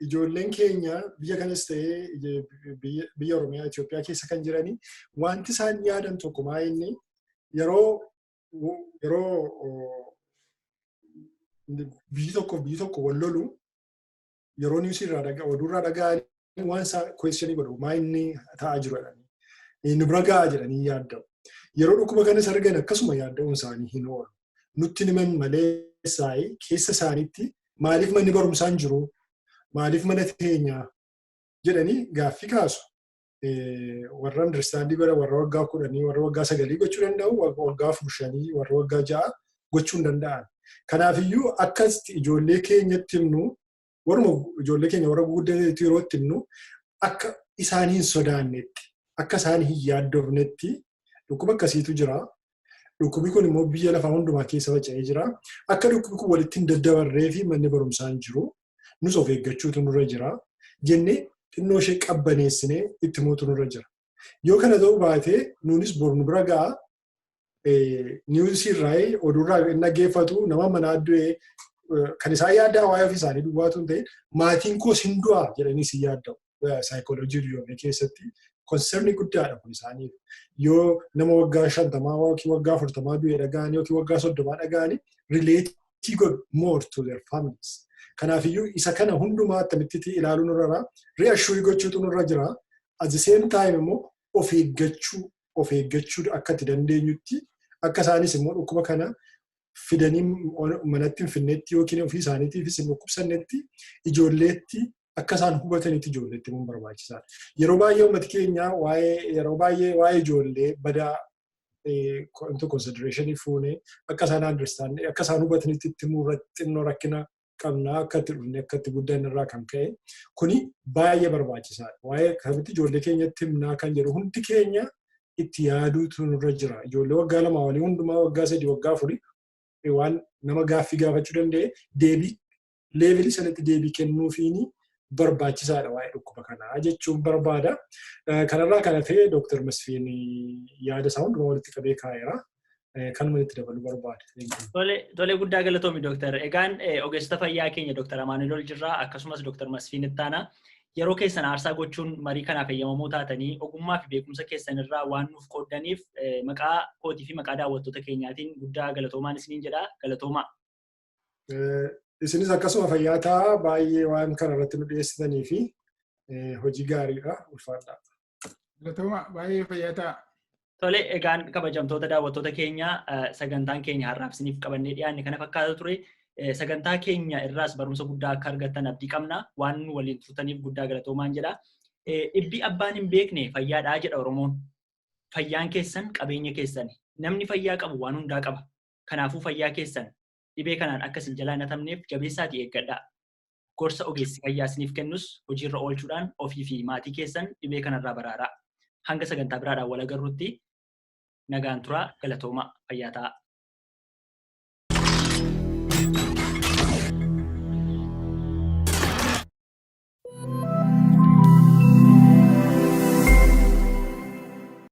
Ijoolleen keenya biyya kanas ta'ee biyya Oromiyaa Itoophiyaa keessa kan jiranii wanti isaan yaadan tokko maa inni yeroo biyyi tokko wal lolu, yeroo newsii irraa oduurraa dhaga'anii waan isaa questionii godhu, maa inni ta'aa jiru jedhanii nu bira gahaa jedhanii yaadda'u. Yeroo dhukkuba kanas argan akkasuma yaadda'uun isaanii hin oolu. Nutti himan malee keessa isaaniitti maaliif manni barumsaa hin jiru, maaliif mana teenyaa jedhanii gaaffii kaasu. Warra understandii godhan, warra waggaa 10, warra waggaa 9 gochuu danda'u, waggaa 4, 5, warra waggaa 6 gochuu hin danda'an. Kanaafiyyuu akkasitti ijoollee keenyatti himnu, waruma ijoollee keenya warra guguddateetti yeroo itti himnu, akka isaan hin sodaannetti, akka isaan hin yaaddofnetti, dhukkuba akkasiitu jira. Dhukkubni kun immoo biyya lafaa hundumaa keessa faca'ee jira. Akka dhukkubni kun walitti hin daddabarree fi manni barumsaa hin jiru. Nus of eeggachuutu nurra jira. Jennee xinnoo ishee qabbaneessinee itti himuutu nurra jira. Yoo kana ta'uu baatee nuunis boru nu bira ga'a, newsii irraa oduurraa hin dhaggeeffatu, nama manaa du'ee kan isaan yaaddaa waa'ee ofii isaanii duwwaatu hin ta'in, maatiin koos hin du'aa jedhanii si yaadda'u. Saayikooloojii ijoollee keessatti concerni guddaadha kun isaaniif. Yoo nama waggaa 50 yookiin waggaa 40 du'e dhaga'anii yookiin waggaa 30 dhaga'anii relate godhu more to their families. Kanaafiyyuu isa kana hundumaa akkamitti ilaaluu nurra, reassure gochuutu nurra jira. At the same time immoo of eeggachuu akka itti dandeenyutti, akka isaanis immoo dhukkuba kana fidanii manatti hin finnetti yookiin ofii isaaniitiifis hin dhukkubsannetti, ijoolleetti akka isaan hubatanitti ijoolleetti himuun barbaachisaadha. Yeroo baay'ee uummati keenya waa'ee yeroo baay'ee waa'ee ijoollee badaa into consideration fuunee akka isaan understand, akka isaan hubatanitti itti himuu irratti xinnoo rakkina qabna, akka itti dhufne akka itti guddanne irraa kan ka'e. Kuni baay'ee barbaachisaadha. Waa'ee akkamitti ijoollee keenyatti himnaa kan jedhu hundi keenya itti yaaduutu nurra jira. Ijoollee waggaa 2 walii hundumaa, waggaa 3, waggaa 4 waan nama gaaffii gaafachuu danda'e deebii levelii sanatti deebii kennuufiini barbaachisaadha waa'ee dhukkuba kanaa jechuun barbaada. Kanarraa kan hafe Dooktar Masfiin yaada isaa hundumaa walitti qabee kaa'eera. Kanuma itti dabaluu barbaada. Tole, guddaa galatoomi, Dooktar. Egaan ogeessota fayyaa keenya Dooktar Amaanuel Oljirraa akkasumas Dooktar Masfiin Ittaanaa, yeroo keessan aarsaa gochuun marii kanaaf eeyyamamoo taatanii ogummaa fi beekumsa keessan irraa waan nuuf qooddaniif maqaa kootii fi maqaa daawwattoota keenyaatiin guddaa galatoomaan isiniin jedha. Galatoomaa. Isinis akkasuma fayyaa ta'a, baay'ee waan kana irratti nu dhiyeessitanii fi hojii gaariidha, ulfaadha. Galatooma, baay'ee fayyaa ta'a. Tole, egaan kabajamtoota daawwattoota keenya, sagantaan keenya har'aaf isiniif qabannee dhiyaanne kana fakkaata ture. Sagantaa keenya irraas barumsa guddaa akka argattan abdii qabna. Waan nu waliin turtaniif guddaa galatoomaan jedha. Dhibbi abbaan hin beekne fayyaadhaa jedha Oromoon. Fayyaan keessan qabeenya keessani. Namni fayyaa qabu waan hundaa qaba. Kanaafuu fayyaa keessan dhibee kanaan akka isin jalaa hin hatamneef jabeessaatii eeggadhaa. Gorsa ogeessi fayyaa isiniif kennus hojiirra oolchuudhaan ofii fi maatii keessan dhibee kanarraa baraaraa. Hanga sagantaa biraadhaan wal agarrutti nagaan turaa, galatoomaa, fayyaa ta'aa.